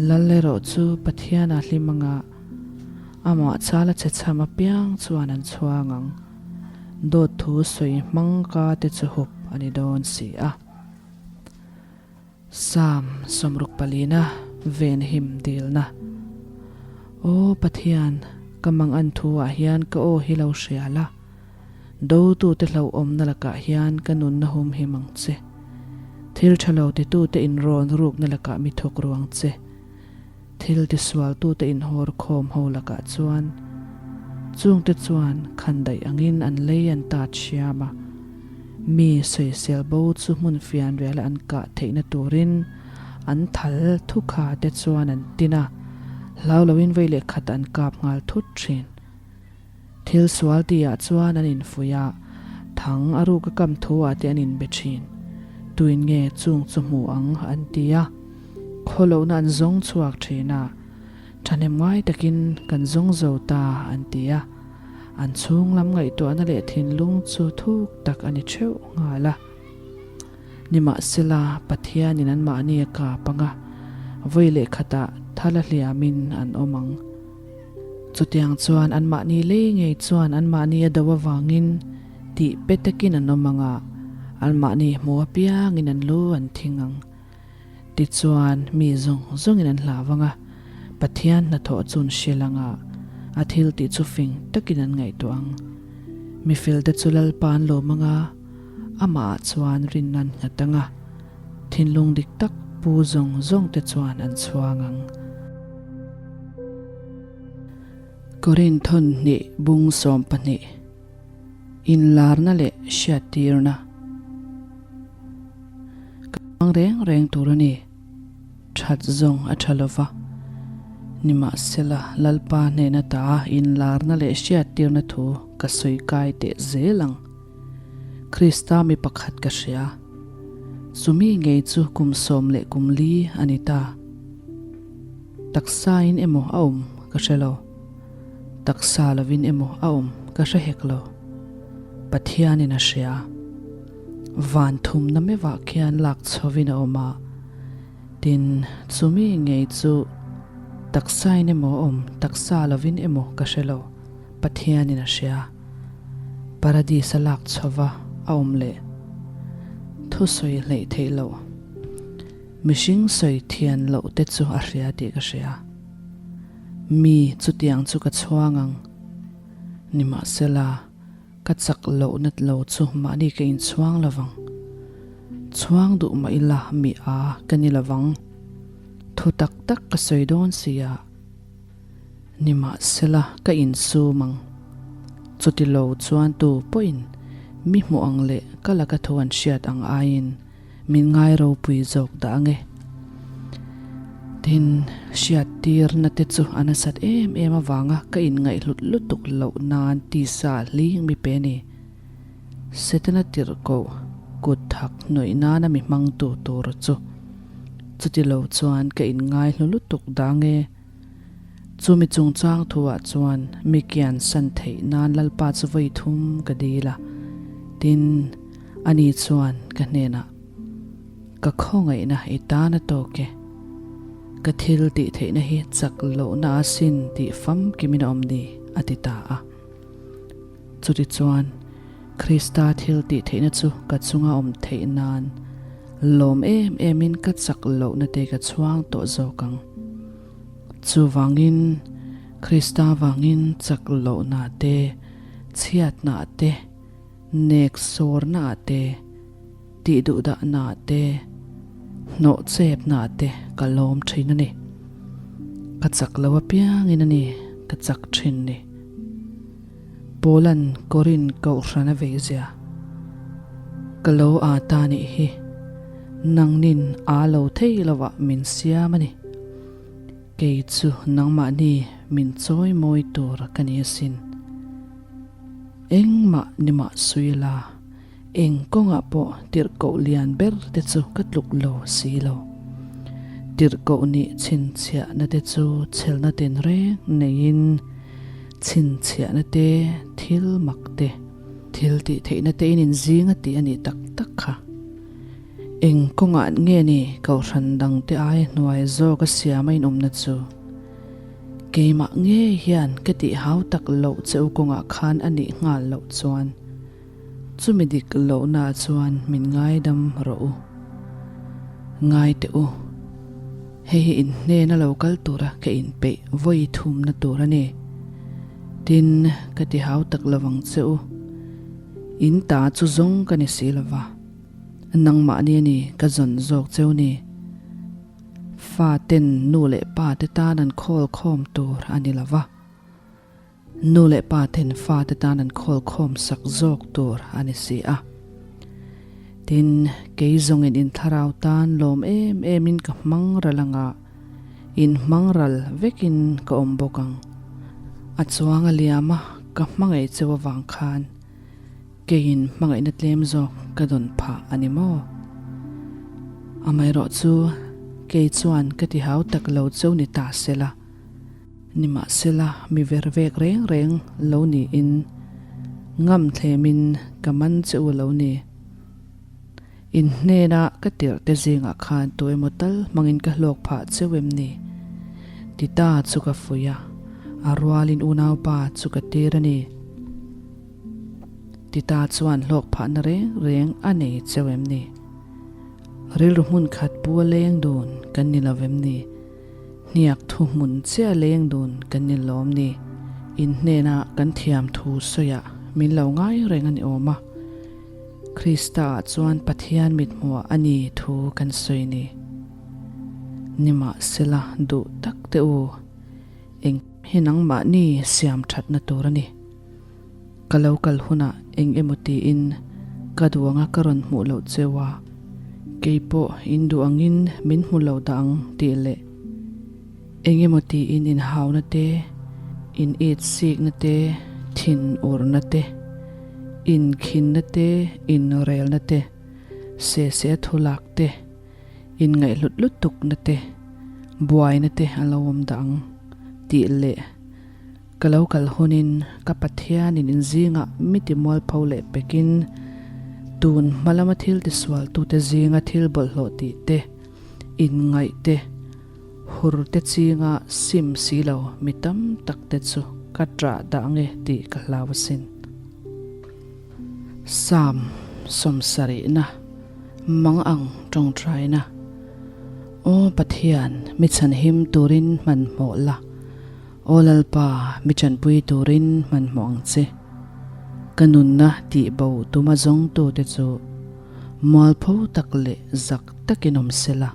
Lal erawh chu Pathianah hlim anga. Amah chala che chham apiang chuan an chhuang ang. Dawt thu sawi hmang ka te chu hup a ni dawn si a. Psalm sawmruk palina venhim dilna. Aw Pathian, ka mang an thu ah hian ka aw hi lo hria la. Dotute hlauhawmna lakah hian ka nunna humhim ang che. Thil tha lo titute inrawn rukna lakah mi thawk ru ang che. Thil tisualtute inhawr khawm ho lakah chuan chungte chuan khandaih angin an lei an tat hriam a, mi sawisel bo chu hmun fianriala an kah theihna turin an thal thukha te chuan an tin a, hlau loin vei leh khat an kap nghal thut thin. Thil sual tihah chuan an infuih a, thang a ruk a kam thu ah te an inbe thin. Tuin nge chung chu hmu ang an ti a, khawlohna an zawng chhuak thin a, thahnem ngai takin kan zawng zo ta an ti a, an chhung lam ngaihtuahna leh thinlung chu thuk tak a ni theuh nghal a. Nimahsela, Pathianin anmahni a kap ang a, vawi leh khatah thala hliamin an awm ang. Chutiang chuan anmahni lei ngei chuan anmahni a do avangin tih pe takin an awm ang a, anmahni hmu apiangin an lu an thing ang. Tichuan, mi zawng zawngin an hlau ang a, Pathian hnathawh chu an hrilh ang a, a thil tih chu fing takin an ngaihtuah ang. Mi felte chu Lalpa an lawm ang a, amahah chuan rinna an nghat ang a, thinlung dik tak pu zawng zawngte chuan an chhuang ang. Korin thawn hnih bung 12, Inlarna leh hriattirna Ka hmang reng reng tur a ni, that zawng a tha lova. Nimahsela, Lalpa hnena ta inlarna leh hriattirna thu ka sawi kai teh zel ang. Krista mi pakhat ka hria, chumi ngei chu kum sawm leh kum li a ni ta. Taksa in emaw a awm ka hre lo, taksa lovin emaw a awm ka hre hek lo. Pathianin a hria. Van thumna meuhah khian lak chhovin a awm a, tin chumi ngei chu taksa in emaw a awm, taksa lovin emaw ka hre lo, Pathianin a hria. Paradis a lak chhova a awm leh thusawi hleih theih loh. Mihring sawi thian loh te chu a hria tih ka hria. Mi chutiang chu ka chhuang ang. Nimahsela, ka chak loh nat lo chu mahni ka inchhuang lo vang. Chhuang duh mah ila mi a ka ni lo vang. Thu tak tak ka sawi dawn sia. Nimahsela, ka insum ang. Chuti lo chuan tu pawhin mi hmuh ang leh ka laka thu an hriat ang aiin Min ngai ropui zawk dah ange. Tin, hriattirna te chu a nasat em em avanga ka inngaihhlut lutuk loh nan tisa hling mi pe ni. Setana tirhkoh kut thak hnawih nana mi hmangtu tur chu chuti lo chuan ka inngaihlu lutuk dah ange. Chumi chungchang thuah chuan mi kian san theih nan Lalpa chu vawi thum ka dil a, tin, ani chuan ka hnenah, Ka khawngaihna i tan a tawk e, ka thil tih theihna hi chak lohna a sin tih famkimin a awm ni, a ti ta a. Chutichuan, Krista thil tih theihna chu ka chunga awm theih nan lawm em emin ka chak lohna te ka chhuang tawh zawk ang. Chuvangin, Krista vangin chak lohna te, chhiatna te, nek sawrna te, tih duhdahna te, hnawh chepna te ka lawm thin a ni. Ka chak lo apiangin a ni ka chak thin ni. Paula'n Korin kohhran a vei zia. Ka lo aa ta nih hi, nangnin aa lo thei lovah min siam a ni. Kei chu nangmahni min chawi mawi tur ka ni asin. Engmah ni mah sui la, eng kawngah pawh tirhkoh lian ber te chu ka tluk lo si lo. Tirhkoh nih chhinchhiahna te chu chhelna tinreng neiin chhinchhiahna te, thil mak te, thil tih theihna te in inzing a tih a nih tak tak kha. Eng kawngah nge ni Kohhran dangte aia hnuai zawk a siam a inawmna chu? Keimah ngei hian ka tih hau tak loh che u kawngah khan a nih nghal loh chuan chumi dik lohna chuan min ngaidam rawh u. Ngai teh u, hei hi in hnena lo kal tura ka inpeih vawi thumna tur a ni. Tin, ka ti hau tak lovang che u, in ta chu zawng ka ni si lova, nangmahni a ni ka zawn zawk cheu ni. Fa ten nu leh pa te tan an khawl khawm tur a ni lova, nu leh pa ten fa te tan an khawl khawm sak zawk tur a ni si a. Tin, kei zawngin in thlarau tan lawm em emin ka hmang ral anga, in hmang ral vekin ka awm bawk ang. A chuang a liam a, ka hmangaih cheu avang khan Keiin hmangaihna tlem zawk ka dawn phah a ni maw? Amaherawh chu kei chuan ka ti hau tak lo cheu ni ta sela, nimahsela mi ver vek reng reng lo niin ngam thlemin ka man che u lo ni. In hnena ka tirh te zingah khan tu emaw tal hmangin ka hlawk phah cheu em ni? Ti ta chu ka fuih a, a rualin unaupa chu ka tir a ni. Tita chuan hlawk phahna reng reng a nei cheu em ni? Rilru hmun khat pu a leng dun kan ni lo vem ni? Hniak thu hmun chiah leng dun kan ni lawm ni? In hnena kan thiam thu sawiah min lo ngai reng a ni awm a, Krista ah chuan Pathian mithmuah a ni thu kan sawi ni. Nimahsela duh tak teh u, eng hi nangmahni siam thatna tur a ni. Ka lo kal hunah eng emaw tiin ka duh anga ka rawn hmuh loh cheu a, kei pawh in duh angin min hmu lo dah ang tih leh eng emaw tiin inhauna te, in it sikna te, thin urna te, inkhinna te, inrelna te, sese thu lak te, inngaihhlut lutukna te, buaina te a lo awm dah ang tih leh Ka lo kal hunin ka Pathianin in zingah mi ti mualpho leh pekin tun hma lama thil tisualtute zinga thil bawlhhlawh tih te, inngaih te, hur te chinga sim si lo mi tam tak te chu ka ṭah dah nge tih ka hlau asin. Psalm sawmsarihna, Mang ang tawngtaina. Aw Pathian, mi chhanhim turin hmanhmawh la. Aw Lalpa, mi chanpui turin hmanhmawh ang che. Ka nunna tih bo tuma zawngtute chu mualpho tak leh zak takin awm se la,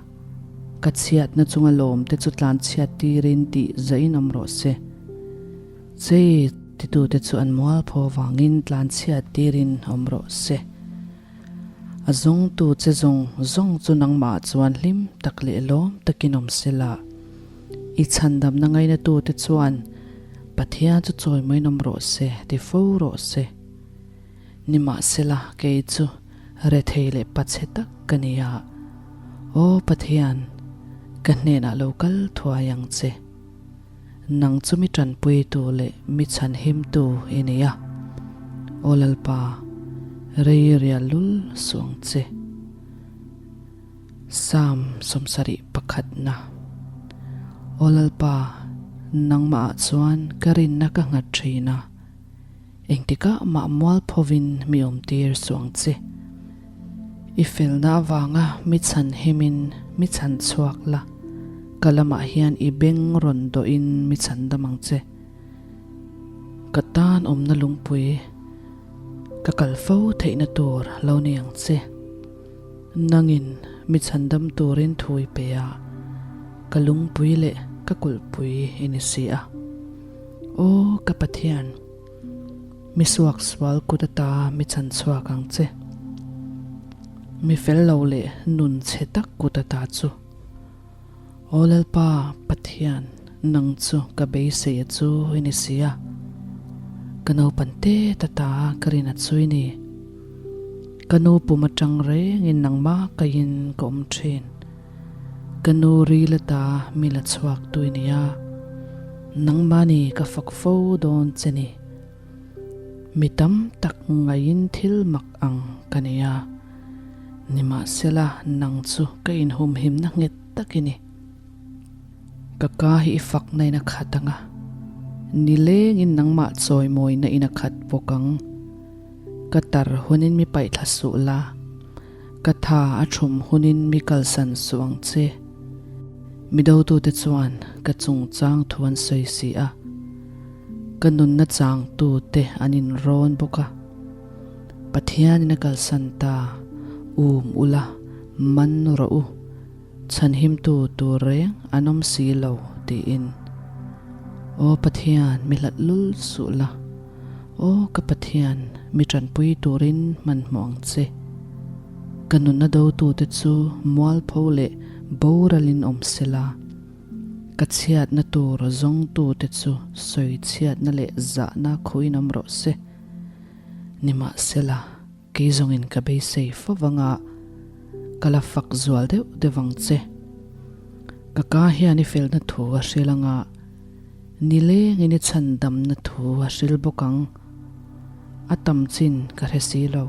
ka chhiatna chunga lawmte chu tlanchhiat tirin tih zahin awm rawh se. Chei titute chu an mualpho avangin tlanchhiat tirin awm rawh se. A zawngtu che zawng zawng chu nangmah chuan hlim tak leh lawm takin awm se la. I chhandamna ngainatute chuan Pathian chu chawimawiin awm rawh se ti fo rawh se. Nimahsela kei chu rethei leh pachhe tak ka ni a, Aw Pathian, ka hnenah lo kal thuai ang che. Nang chu mi tanpuitu leh mi chhanhimtu i ni a, Aw Lalpa, rei rial lul suh ang che. Psalm 71 na. Aw Lalpa, nangmahah chuan ka rinna ka nghat thin a, engtikah mah mualphovin mi awmtir suh ang che. I felna avanga mi chhan himin mi chhan chhuak la, ka lamah hian i beng rawn dawhin mi chhan dam ang che. Ka tan awmna lungpui ka kal fo theihna tur lo ni ang che. Nangin mi chhandam turin thu i pe a, ka lungpui leh ka kulhpui i ni si a. Aw ka Pathian, mi suaksual kut ata mi chhan chhuak ang che. Mi fel lo leh nun chhe tak kut ata chu. Aw Lalpa Pathian, nang chu ka beisei a chu i ni si a, ka naupan tet ata ka rin a chu i ni. Ka nu pum atang rengin nangmah kaiin ka awm thin. Ka nu ril ata mi la chhuak tu i ni a, nangmahni ka fak fo dawn che ni. Mi tam tak ngaiin thil mak ang ka nei a, nimahsela nang chu ka inhumhimna nghet tak i ni. Ka ka hi i fakna in a khat ang a, nilengin nangmah chawimawina in a khat bawk ang. Ka tar hunin mi paihthla suh la, ka tha a thum hunin mi kalsan suh ang che. Mi dotute chuan ka chungchang thu an sawi si a, ka nunna changtute an inrawn bawk a. Pathianin a kalsan ta, um ula, man rawh u. Chhanhimtu tur reng an awm si lo, tiin. Aw Pathian, mi hlat lul suh la. Aw ka Pathian, mi tanpui turin hmanhmawh ang che. Ka nunna dotute chu mualpho leh boralin awm sela, ka chhiatna tur zawngtute chu sawichhiatna leh zahna khuin awm rawh se. Nimahsela, Kei zawngin ka beisei fo vanga ka la fak zual deuh deuh ang che. Ka ka hian i felna thu a hril anga nilengin i chhandamna thu a hril bawk ang. A tam chin ka hre si lo.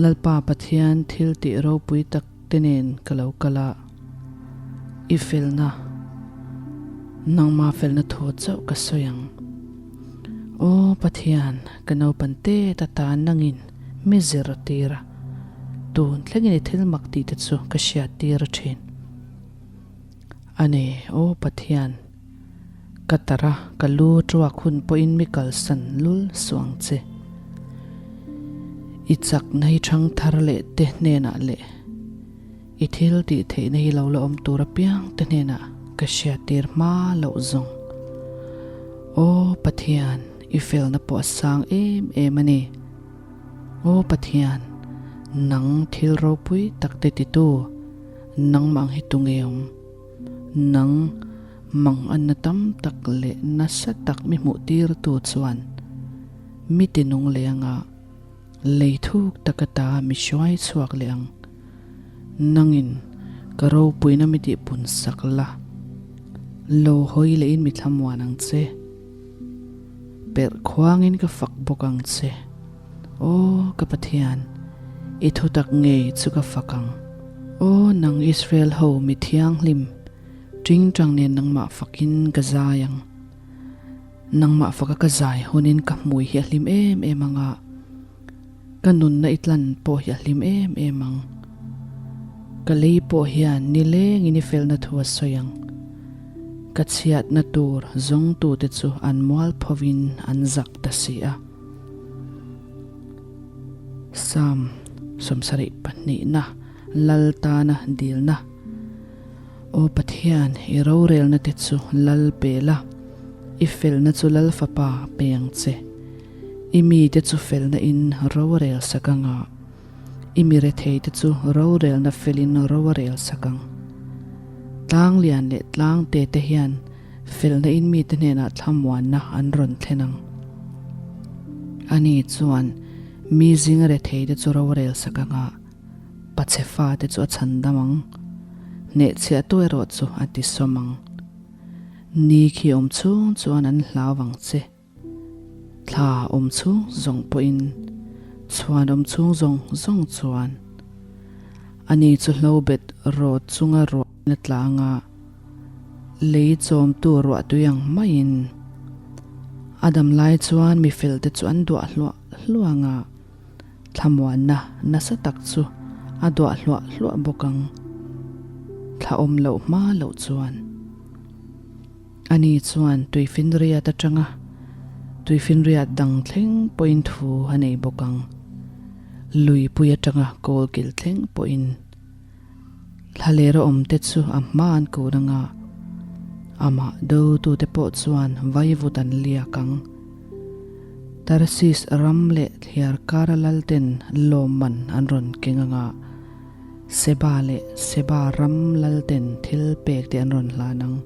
Lalpa Pathian thil tih ropui tak te nen ka lo kal a, i felna, nangma felna thu chauh ka sawi ang. Aw Pathian, ka naupan tet atan nangin mi zir a tir a, tun thlengin i thil mak tih te chu ka hriat tir a thin. A ni, aw Pathian, ka tar a, ka lu tuak hun pawhin mi kalsan lul suh ang che. I chakna hi thang thar leh te hnenah leh i thil tih theihna hi lo la awm tur apiang te hnenah ka hriattir hma loh zawng. Aw Pathian, i felna pawh a sang em em a ni. Aw Pathian, nang thil ropui tak te titu, nangmah ang hi tu nge awm? Nang manganna tam tak leh nasa tak mi hmuh tirtu chuan mi tinung leh anga lei thuk tak ata mi hruai chhuak leh ang. Nangin ka ropuina mi tihpun sak la, lo hawi lehin mi thlamuan ang che. Perh khuangin ka fak bawk ang che. Aw ka Pathian, i thutak ngei chu ka fak ang. Aw nang Israel ho mi thianghlim, tingtang nen nangmah fakin ka zai ang. Nangmah faka ka zai hunin ka hmui hi a hlim em em ang a, ka nunna i tlan pawh hi a hlim em em ang. Ka lei pawh hian nilengin i felna thu a sawi ang. Ka chhiatna tur zawngtute chu an mualphovin an zak ta si a. Psalm 72na Lal tana dilna Aw Pathian, i rorelna te chu Lal pe la, i felna chu Lal Fapa pe ang che. I mite chu felna in rorel sak ang a, i mi rethei te chu rorelna felin ro a rel sak ang. Tlang lian leh tlang te te hian Felna in mite hnenah thlamuanna an rawn thlen ang. Ani chuan mi zinga retheite chu rorel sak ang a, pachhe fate chu a chhandam ang. Hnehchhiahtu erawh chu a tisawm ang. Ni khi awm chhung chuan an hlau vang che. Thla awm chhung zawng pawhin chhuan awm chhung zawng zawng chuan ani chu hlobet rawt chunga ruahna tlanga lei chawmtu ruahtui ang maiin a dam lai chuan mi felte chu an duah hluah hluah ang a, thlamuanna nasa tak chu a duah hluah hluah bawk ang, thla awm loh hma loh chuan. Ani chuan tuifinriat atanga tuifinriat dang thleng pawhin thu a nei bawk ang. Luipui atanga kawlkil thleng pawhin thlaler a awmte chu a hma an kun anga amah dotute pawh chuan vaivut an liak ang. Tarsis ram leh thliar kara lalten lawmman an rawn keng anga Seba leh Seba ram lalten thil pek te an rawn hlan ang.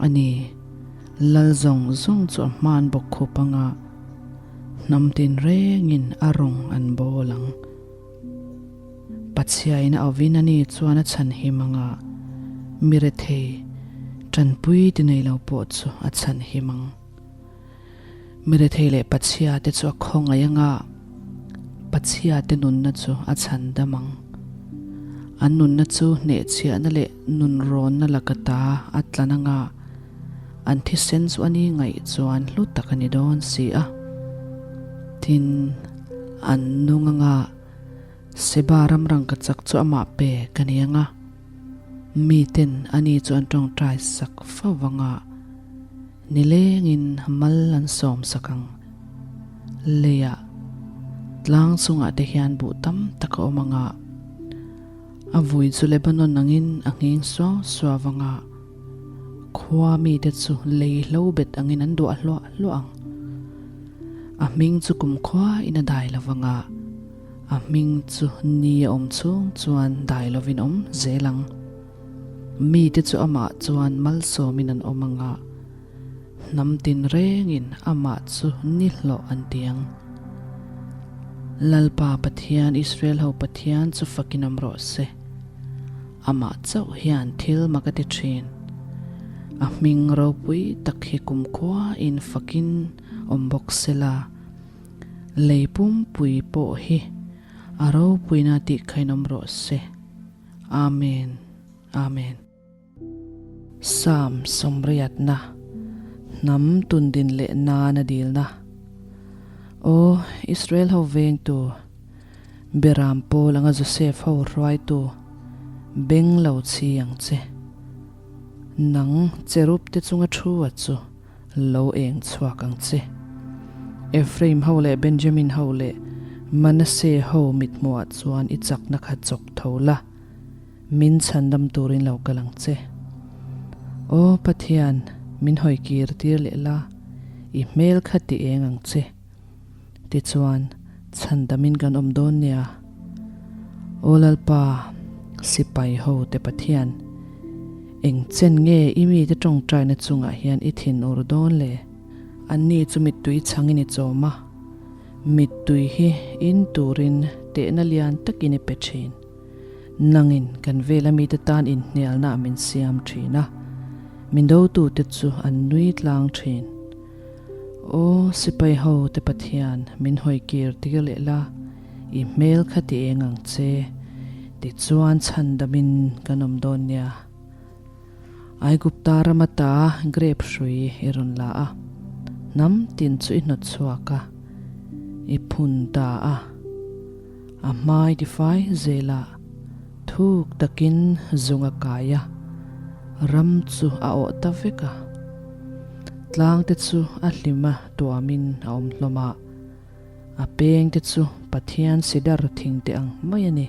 A ni, lal zawng zawng chu a hman bawk khup anga hnam tinrengin a rawng an bawl ang. Pathiain a awin a ni chuan a chhanhim anga mi rethei tanpui ti nei lo pawh chu a chhanhim ang. Mi rethei leh Pathiate chu a khawngaih anga Pathiate nunna chu a chhandam ang. An nunna chu hnehchhiahna leh nunrawnna laka ta a tlan anga an thisen chu a ni ngaih chuan hlu tak a ni dawn si a. Tin, an nung anga Seba ram rangkachak chu amah pek a ni anga miten ani chu an tawngtai sak fo anga nilengin mal an sawm sak ang. Leiah tlang chungah te hian buh tam tak a awm anga a vui chu Lebanon angin a nghing suau suau anga khua mite chu lei hlo bet angin an duah hluah hluah ang. A hming chu kumkhua in a dai lo vanga a hming chu ni a awm chhung chuan dai lovin awm zel ang. Mite chu amah chuan malsawmin an awm anga hnam tinrengin amah chu ni hlawh an ti ang. Lalpa Pathian Israel ho Pathian chu fakin awm rawh se. Amah chauh hian thil mak a ti thin. A hming ropui tak hi kumkhua in fakin awm bawk sela, lei pumpui pawh hi a ropuina tih khain awm rawh se. Amen. Amen. Psalm sawmriatna, Hnam tundin leh nana dilna. Aw, Israel ho vengtu, Beram pawl anga Joseph ho hruaitu, beng lo chhi ang che. Nang cherub te chunga thu a chu lo eng chhuak ang che. Ephraim ho leh Benjamin ho leh Manasseh ho mithmuhah chuan i chakna kha chawk tho la. Min chhandam turin lo kal ang che. Aw Pathian, min hawi kir tir leh la, i hmel kha ti eng ang che. Tichuan, chhandamin kan awm dawn nia. Aw Lalpa, sipai ho te Pathian, eng chen nge i mite tawngtaina chungah hian i thinur dawn le? Anni chu mittui chhangin i chawm a, mittui hi in turin tehna lian takin i pe thin. Nangin kan vela mite tan inhnialna min siam thin a, min dotute chu an nui tlang thin. Aw sipai ho te Pathian, min hawi kir tir leh la, i hmel kha ti eng ang che, tichuan chhandamin kan awm dawn nia. Aigupta ram ata grape hrui i rawn la a, hnam tin chu i hnawt chhuak a, i phun ta a. A hmai tifai zelah thuk takin zung a kai a, ram chu a awh ta vek a. Tlang te chu a hlim a tuamin a awm hlawm a, a peng te chu Pathian sidar thing te ang mai a ni.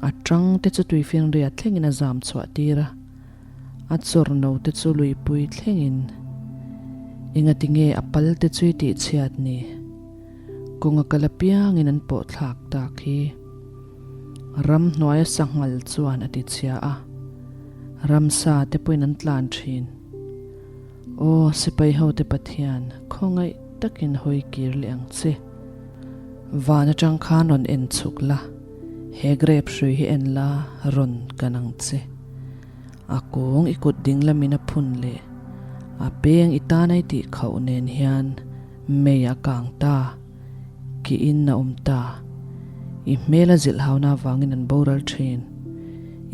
A tang te chu tuifinriat thlengin a zam chhuah tir a, a chawrno te chu luipui thlengin. Engatinge a pal te chu i tihchhiat ni? Kawnga kal apiangin an pawh thlak tak hi. Ramhnuaia sanghal chuan a ti chhia a, ramsa te pawhin an tlan thin. Aw sipai hote Pathian, khawngaih takin hawi kir leh ang che. Van atang khan rawn en chhuk la, he grape hrui hi en la rawn kan ang che. A kung i kut ding lamin a phun leh a peng i tan ai tih khauh nen hian Mei a kang ta, ki in a awm ta. I hmel a zilh hauna avangin an boral thin.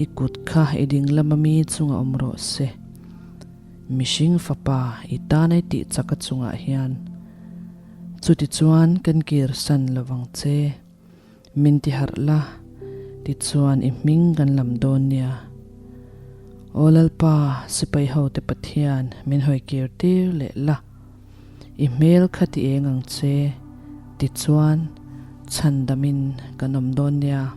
I kut kha i ding lama mi chunga awm rawh se. Mihring fapa i tan ai tih chak a chungah hian. Chutichuan kan kir san lovang che. Min ti harh la, tichuan i hming kan lam dawn nia. Aw Lalpa, sipai hote Pathian, min hawi kir tir leh la. I hmel kha ti eng ang che, tichuan chhandamin kan awm dawn nia.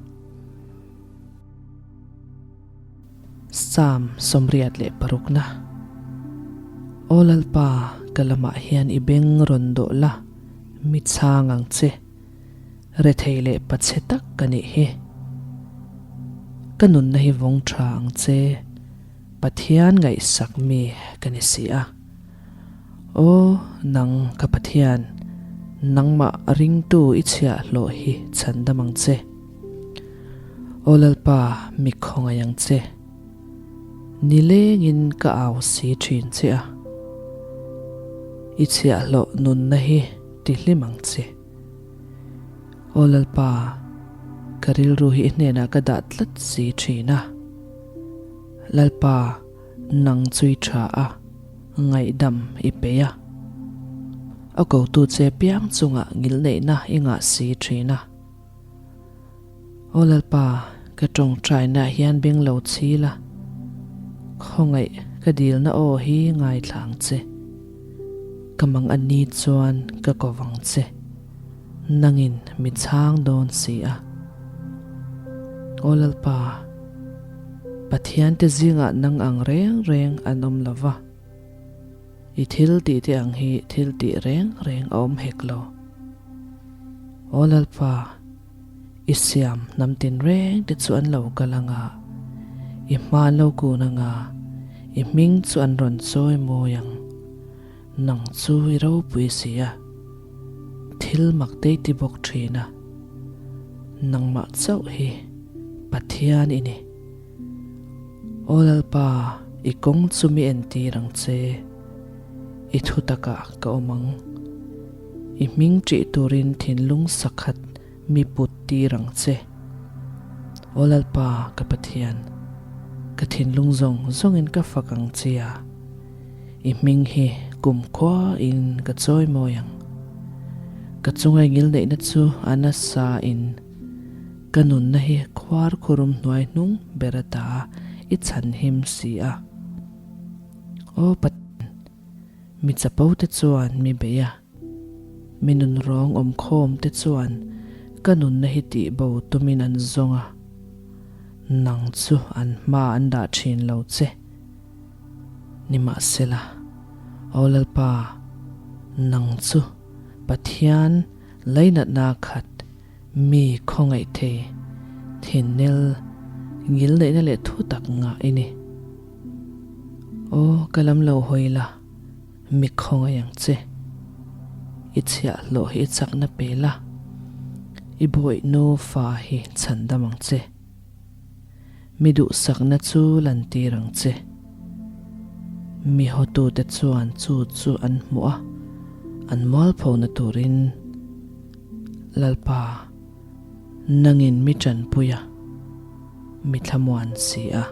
Psalm 86 na. Aw Lalpa, ka lamah hian i beng rawn dawh la, mi chhang ang che. Rethei leh pachhe tak ka nih hi. Ka nunna hi vawng tha ang che, Pathian ngaihsak mi ka ni si a. Aw, nang ka Pathian, nangmah ringtu i chhiahhlawh hi chhandam ang che. Aw Lalpa, mi khawngaih ang che. Nilengin ka au si thin che a. I chhiahhlawh nunna hi tihlim ang che. Aw Lalpa, ka. Ka rilru hi i hnenah ka dah tlat si thin a. Lalpa, nang chu i tha a, ngaihdam i peih a. A kotu che piang chungah ngilneihna i ngah si thin a. Aw Lalpa, ka tawngtainaah hian beng lo chhil a, khawngaih ka dilna aw hi ngaithla ang che. Ka mang a ni chuan ka ko vang che, nangin mi chhang dawn si a. Aw Lalpa, Pathiante zingah nang ang reng reng an awm lo va, I thil tih te ang hi thil tih reng reng a awm hek lo. Aw Lalpa, i siam hnam tin reng te chu an lo kal anga, i hma an lo kun anga, i hming chu an rawn chawi mawi ang. Nang chu i ropui si a, thil mak te i ti bawk thin a, nangmah chauh hi Pathian i ni. Aw Lalpa, i kawng chu mi entir ang che, i thu takah ka awm ang. I hming ṭih turin thinlung sakhat mi put tir ang che. Aw Lalpa, ka Pathian, ka thinlung zawng zawngin ka fak ang che a, i hming hi kumkhuain ka chawimawi ang. Ka chunga i ngilneihna chu a nasa in, Ka nunna hi khuar khurum hnuai hnung ber ata i chhan him si a. Aw Pathian, mi chapo te chuan mi bei a, mi nunrawng awmkhawm te chuan ka nunna hi tihbo tumin an zawng a, nang chu an hma an dah thin lo che. Nimahsela, Aw Lalpa, nang chu Pathian lainatna khat Mi khawngaih thei, thinnel, ngilneihna leh thu tak ngah i ni. Aw, ka lam lo hawi la, mi khawngaih ang che. I chhiahhlawh hi i chakna pe la, i bawihnu fa hi chhandam ang che. Mi duhsakna chu lantir ang che. Mi hawtute chuan chu chu an hmuh a, an mualphona turin Lalpa, nangin mi tanpui a, mi thlamuan si a.